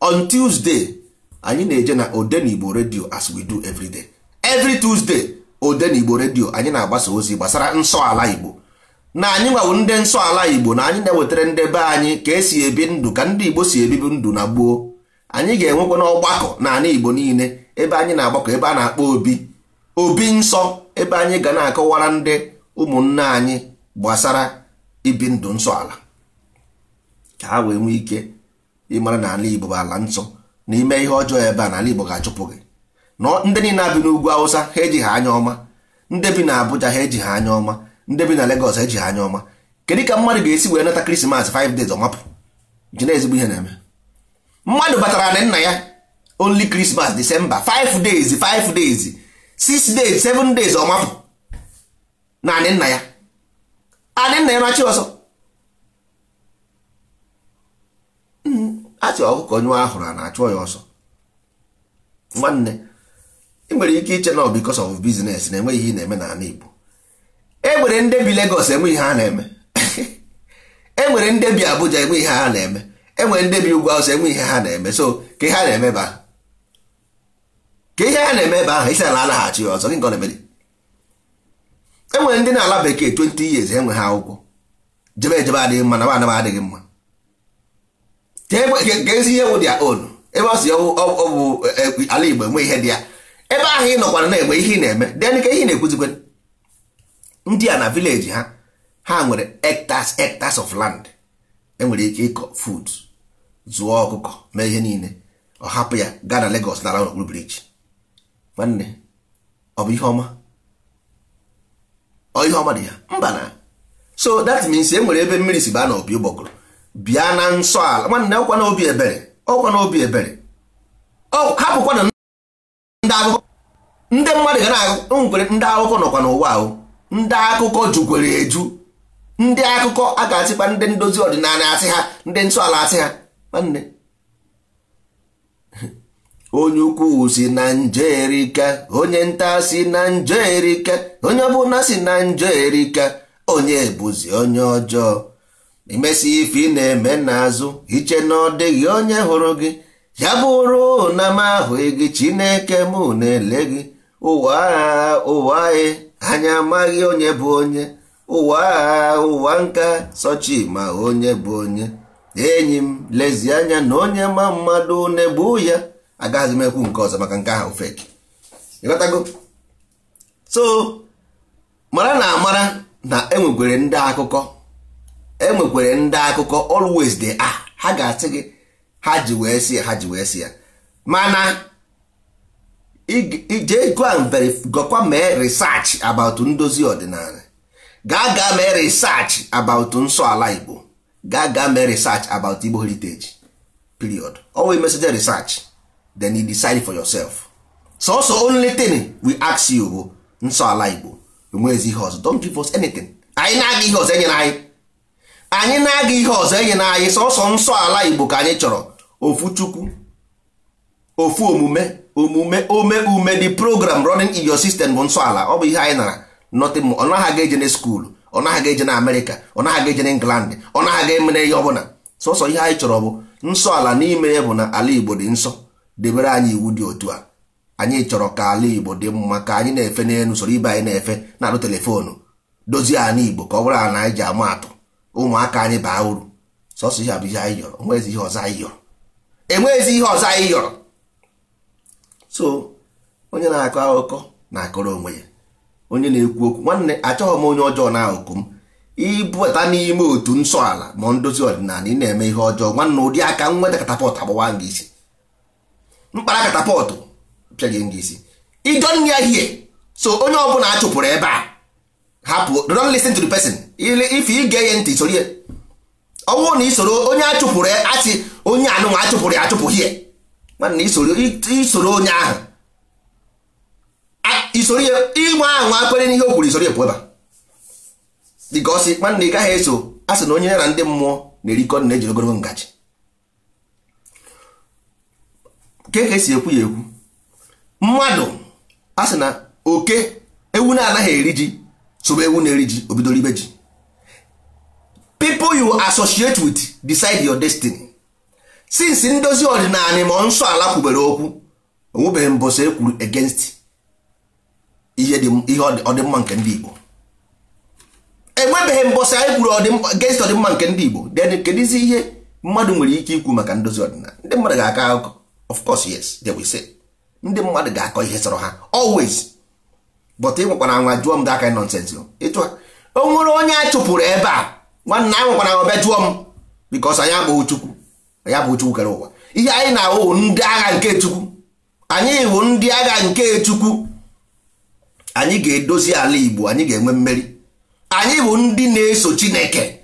On Tuesday anyị na-eje na Odenigbo Radio, as we do every day, every Tuesday, Odenigbo Radio, anyị na-agbasa ozi gbasara nsọ ala Igbo, na anyị nwawo ndị nsọ ala Igbo, na anyị na-ewetara ndị be anyị ka esi ebi ndụ, ka ndị Igbo si ebibi ndụ na gboo. Anyị ga-enwekwa n'ọgbakọ n'ala Igbo niile, ebe anyị na-agbakọ, ebe a na-akpọ obi. Obi nsọ, ebe anyị ga na-akọwara ndị ụmụnne anyị gbasara ibi ndụ nsọ ala, ka ha wee nwee ike ịmara na ala Igbo bụ ala nsọ, na ime ihe ọjọọ ebe a n'ala Igbo ga-achụpụ gị. Ndị niile bi n'ugwu Awụsa ha eji ha anya ọma, ndị bi na Abuja ha eji ha anya ọma, ndị bi na Lagos eji ha anya ọma. Kedu ka mmadụ ga-esi wee nata Krismas 5 days ọmapụ ji na ezigbo ihe na-eme? Mmadụ batara na nna ya only Christmas, December, 5 days, 5 days, 6 days, 7 days ọmapụ naanị nna ya, anị nna ya na-achị ọsọ. Achị ọkụkọ nyụọ ahụrụ a na-achụ ya ọsọ. Nwanne, ị nwere ike iche na ọ because of business na enweghị ihe ị na-eme n'ala Igbo. E nwere ndị bi Lagos enwe ihe ha na-eme, e nwere ndị bi Abuja enwe ihe ha na-eme, e nwere ndị bi ugwu Awụsa enwe ihe ha na-eme. So ka ihe ha na-eme ebe ahụ, ka ihe ha na-eme ebe ahụ, isi ala anaghị achụ ya ọsọ gị nke ọ na-eme. E nwere ndị na-ala bekee 20 years enweghị akwụkwọ, jebe ejebe adịghị mma na anaba adịghị mma. Ka ezi ihe wụ dia own ebe ọ si ọ bụ ala Igbo enwe ihe dị ya ebe ahụ ị nọkwara na-enwe ihe ị na-eme. Den ka ihe ị na-ekwuzikwe, ndị a na village ha ha nwere hectares hectares of land, enwere ike ịkọ food, zụọ ọkụkọ, mee ihe niile. Ọ hapụ ya gaa na Lagos na ala bridge. Nwanne, ọ bụ ihe ọma? Ọ ihe ọma dị ya mba na. So that means e nwere ebe mmiri si baa na opi ụgbọgụrụ bịa na nsọ ala. Nwanne, ọkwa na obi ebere, ọkwa na obi ebere, hapụkwa na ndị akụkọ, ndị mmadụ ga na-agụ nwere ndị akụkọ nọkwa n'ụwa ahụ, ndị akụkọ jukwere eju, ndị akụkọ a ga-asịkwa ndị ndozi ọdịnala asị ha, ndị nsọ ala asị ha. Nwanne, onye ukwu si na njọ erika, onye nta si na njọ erika, onye ọbụla si na njọ erika, onye bụzi onye ọjọọ. Imesi ife ị na-eme n'azụ, iche na ọ dịghị onye hụrụ gị, ya bụrụ na m ahụghị gị, Chineke mụ na-ele gị. Ụwa agha ụwa anyị, anyị amaghị onye bụ onye. Ụwa agha ụwa nka, sọchi ma onye bụ onye. Enyi m, lezie anya na onye ma mmadụ na-egbu ya. Agaghịzi m ekwu nke ọzọ maka nke ahụ fake. Ịghọtago? So mara na amara na enwekwere ndị akụkọ, enwekwere ndị akụkọ always they are. Ha ga-asị gị ha ji wee si ya, ha ji wee si ya, mana ije go and verify, gọkwa mee research about ndozi ọdịnala, gaa gaa mee research about nsọ ala Igbo, gaa gaa mee research about Igbo heritage, period. Always message research, then you decide for yourself. So so only thing we ask you bụ nsọ ala Igbo, enweghịzi ihe ọzọ. Don't give us anything. Anyị na-aga ihe ọzọ enyere anyị, anyị na-aga ihe ọzọ enyere anyị, sọsọ nsọ ala Igbo ka anyị chọrọ. Ofu Chukwu, ofu omume, omume ome ume, the program running in your system bụ nsọ ala. Ọ bụ ihe anyị nara, nothing more. Ọ naghị aga eje na school, ọ naghị aga eje na Amerịka, ọ naghị aga eje na England, ọ naghị aga emere ihe ọbụla. Sọsọ ihe anyị chọrọ bụ nsọ ala. N'ime ya bụ na ala Igbo dị nsọ, debere anyị iwu dị otu a. Anyị chọrọ ka ala Igbo dị mma, ka anyị na-efe n'elu soro ibe anyị na-efe, na-alụ telefonu, dozie ala Igbo ka ọ bụrụ ala anyị ji ama atụ, ụmụaka anyị baa uru. Sọsọ ihe a bụ ihe anyị yọrọ, enweghịzi ihe ọzọ anyị yọrọ, enweghịzi ihe ọzọ anyị yọrọ. So onye na-akọ akụkọ na-akọrọ onwe ya, onye na-ekwu okwu. Nwanne, achọghị m onye ọjọọ na-akụkụ m ibụta n'ime otu nsọ ala ma ndozi ọdịnala. Ị na-eme ihe ọjọọ, nwanne, ụdị aka nweta katapọtụ agbawa gị isi, mkpara katapọtụ pịaghị gị isi. Idon ya hie. So onye ọbụla a chụpụrụ ebe a, hapụ, don't listen to the person. If ị ga-enye ntị soro ya, ọ bụrụ na ị soro onye a chụpụrụ asị onye anụnwa achụpụrụ ya achụpụ hie, nwanne, isoro onye ahụ, isoro ya, inwe ahụ akwere n'ihe o kwuru, isoro ya pụọ ebe a. Because nwanne, ị gaghị eso a sị na onye ya na ndị mmụọ na-erikọ na-ejiri ogologo ngaji. Ke ka esi ekwu ya ekwu, mmadụ a sị na oke ewu na-anaghị eri ji sobe ewu na-eri ji, o bidoro ibe ji. People you associate with decide your destiny. Since ndozi ọdịnala ma nsọ ala kwubere okwu, onwebeghị mbọsị e kwuru against ihe ọdịmma nke ndị Igbo. Enwebeghị mbọsị anyị kwuru against ọdịmma nke ndị Igbo. Then kedụzi ihe mmadụ nwere ike ikwu maka ndozi ọdịnala? Ndị mmadụ ga-akọ akụkọ, of course, yes, they will say. Ndị mmadụ ga-akọ ihe sọrọ ha always. But ị nwekwana anwa jụọ m that kind nonsense. Ịtụ o nwere onye a chụpụrụ ebe a, nwanne, anyị nwekwana ọbịa jụọ m, because anyị abụghị Chukwu, anyị abụghị Chukwu kere ụwa. Ihe anyị na-awụ ndị agha nke Chukwu. Anyị bụ ndị agha nke Chukwu. Anyị ga-edozi ala Igbo, anyị ga-enwe mmeri. Anyị bụ ndị na-eso Chineke.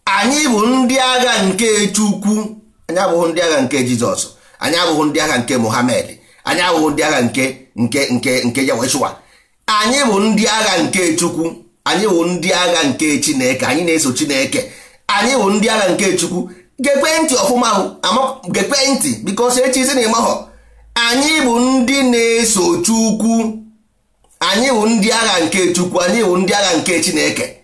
Anyị bụ ndị agha nke Chukwu. Anyị abụghị ndị agha nke Jizọs, anyị abụghị ndị agha nke Muhammad, anyị abụghị ndị agha nke Yahweshua. Anyị bụ ndị agha nke Chukwu. Anyị bụ ndị agha nke Chineke. Anyị na-eso Chineke. Anyị bụ ndị agha nke Chukwu. Gekwe ntị ọfụma, gekwe ntị, because echi isi na ịmahọ. Anyị bụ ndị na-eso Chukwu. Anyị bụ ndị agha nke Chukwu. Anyị bụ ndị agha nke Chineke.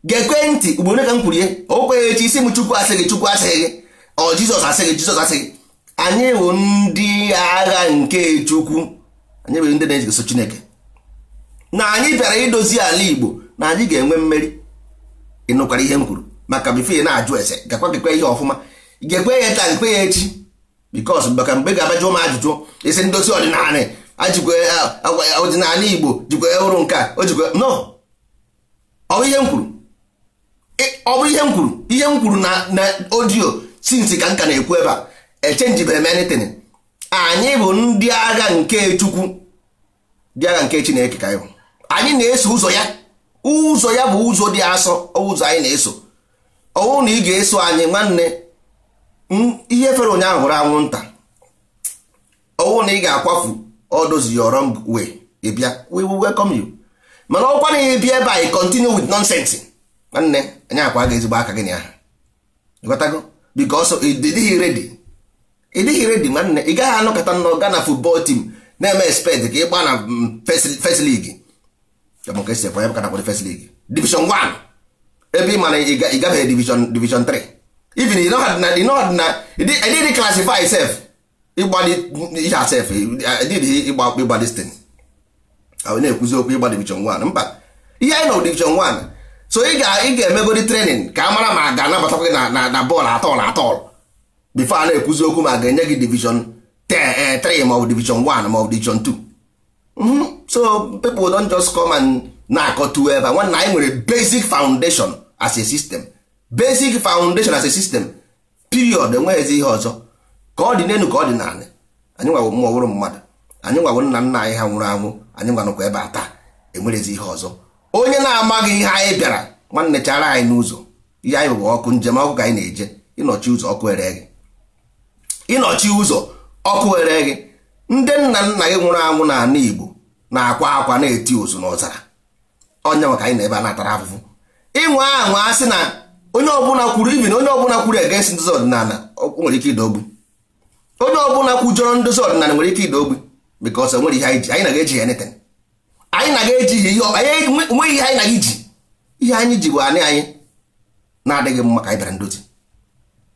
Gekwe ntị ugboro ka m kwurie o kweghị. Echi isi m Chukwu asị gị, Chukwu asịghị gị, ọ Jizọs asị gị, Jizọs asị gị. Anyị bụ ndị agha nke Chukwu. Anyị bụ ndị na-eso Chineke, na anyị bịara idozi ala Igbo, na anyị ga-enwe mmeri. Ịnụkwara ihe m kwuru? Maka before ị na-ajụ ese, gakwa gekwe ihe ọfụma. Gekwe ya taa, gekwe ya echi, because maka mgbe ga-abịa m ajụjụ isi ndozi ọdịnala ajikwe ọdịnala Igbo jikwa ụrụ nke a o jikwa no. Ọ bụ ihe m kwuru, ọ bụ ihe m kwuru, ihe m kwuru na audio since ka nka na-ekwu ebe a, echenjibere m anything. Anyị bụ ndị agha nke Chukwu, ndị agha nke Chineke ka anyị bụ. Anyị na-eso ụzọ ya. Ụzọ ya bụ ụzọ dị asọ, ụzọ anyị na-eso. Ọwụ na ị ga-eso anyị, nwanne, ihe fere ụnyaahụ hụrụ anwụnta. Ọwụ na ị ga-akwafu all those your wrong way, ị bịa, we will welcome you. Mana ọkwa na ị bịa ebe a, continue with nonsense, nwanne, anyị akwa ga ezigbo aka gị na ya. Ịghọtago? Because ị dịghị ready, ị dịghị ready, nwanne. Ị gaghị anọkọta nnọọ gaa na football team na-eme expect ka ị gbaa na first league. Ka esi ekwe ya ka na first league, division 1, ebe ị ma na ị gabeghị division 3 even. You know na you know na ị dịghị classify self ịgba ihe a sef, ịdịghị ịgba this thing. Ahụ na-ekwuzi okwu ịgba division 1. Mba, ihe anyị nọ division 1. So ị ga-emegodi training ka a mara ma a ga-anabatakwa gị na bọọlụ atọl atọl before a na-ekwuzi okwu ma a ga-enye gị division 3 ma ọ bụ division 1 ma ọ bụ division 2. So people don't just come and na-akọtu ebe a. Nwanne, anyị nwere basic foundation as a system, basic foundation as a system, period. Enweghịzi ihe ọzọ ka ọ dị n'elu ka ọ dị n'ala. Anyị nwawo mmụọ wụrụ mmadụ, anyị nwawo nna nna anyị ha nwụrụ anwụ, anyị nwanụkwa ebe a taa. Enwerezi ihe ọzọ. Onye na-amaghị ihe anyị bịara, nwanne, chara anyị n'ụzọ. Ihe anyị bụ ọkụ njem, ọkụ ka anyị na-eje. Ịnọchi ụzọ, ọkụ ere gị. Ịnọchi ụzọ, ọkụ ere gị. Ndị nna nna gị nwụrụ anwụ n'ala Igbo na-akwa akwa, na-eti ụzụ n'ọzara. Onye maka anyị na ebe a na-atara afụfụ. Ịnwe anwa asị na onye ọbụla kwuru, even onye ọbụla kwuru against ndozi ọdịnala, nwere ike ịda ogbu. Onye ọbụla kwujọrọ ndozi ọdịnala nwere ike ịda ogbu, because nwere ihe anyị ji. Anyị na-ga eji anything, anyị na-ga eji ihe, nweghị ihe anyị na-aga iji. Ihe anyị ji bụ anị anyị na-adịghị mma ka anyị bịara ndozi.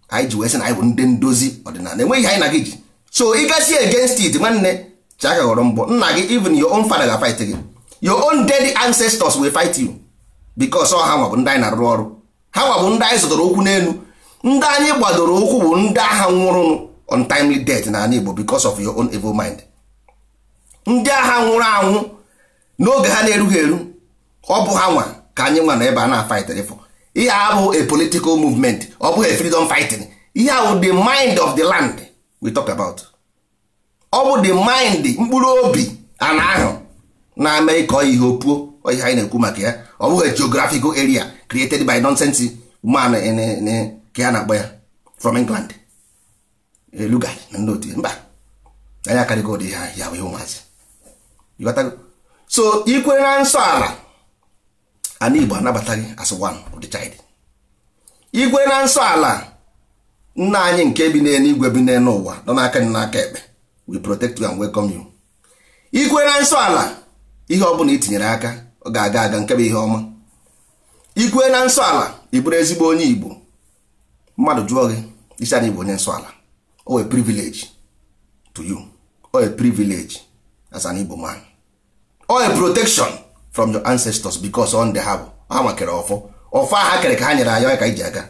Anyị ji wee sị na anyị bụ ndị ndozi ọdịnala. Enweghị ihe anyị na-aga iji. So ị gasị against it, nwanne, chiaka ghọrọ mbọ nna gị. Even your own father ga-fight gị. Your own dead ancestors will fight you, because ọ ha nwa bụ ndị anyị na-arụ ọrụ. Ha nwa bụ ndị anyị zụtara okwu n'elu. Ndị anyị gbadoro ụkwụ bụ ndị agha nwụrụ untimely death n'ala Igbo because of your own evil mind. Ndị agha nwụrụ anwụ n'oge ha na-erughị eru, ọ bụ ha nwa ka anyị nwa na ebe a na-fight for. Ihe a bụ a political movement, ọ bụghị a freedom fighting. Ihe a bụ the mind of the land we talk about. Ọ bụ the mind, mkpụrụ obi ana ahụ na-eme ịkọ ihe opuo. Ihe anyị na-ekwu maka ya, ọ bụghị geographical area created by nonsense man ka ya na-akpọ ya from England, Lugard na ndị otu. Mba, anyị akarịgo ụdị ihe ya bụ ihe ụmụazị. So ikwere na nsọ ala, ana Igbo anabata gị as one of the child. Ikwere na nsọ ala, nna anyị nke bi n'eluigwe, bi n'elu ụwa, nọ n'aka nị n'aka ekpe, we protect you and welcome you. Ikwere na nsọ ala, ihe ọbụla i tinyere aka, ọ ga-aga aga, nke bụ ihe ọma. Ikwere na nsọ ala, ị bụrụ ezigbo onye Igbo. Mmadụ jụọ gị isi anyị bụ onye nsọ ala, o a privilege to you, o a privilege as an Igbo man, o a protection from your ancestors, because on the ha bụ ha makere ọfọ, ọfọ ha kere ka ha nyere anyị ka anyị ji aga.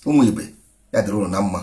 Ụmụ ibe ya dịrị ụnụ na mma.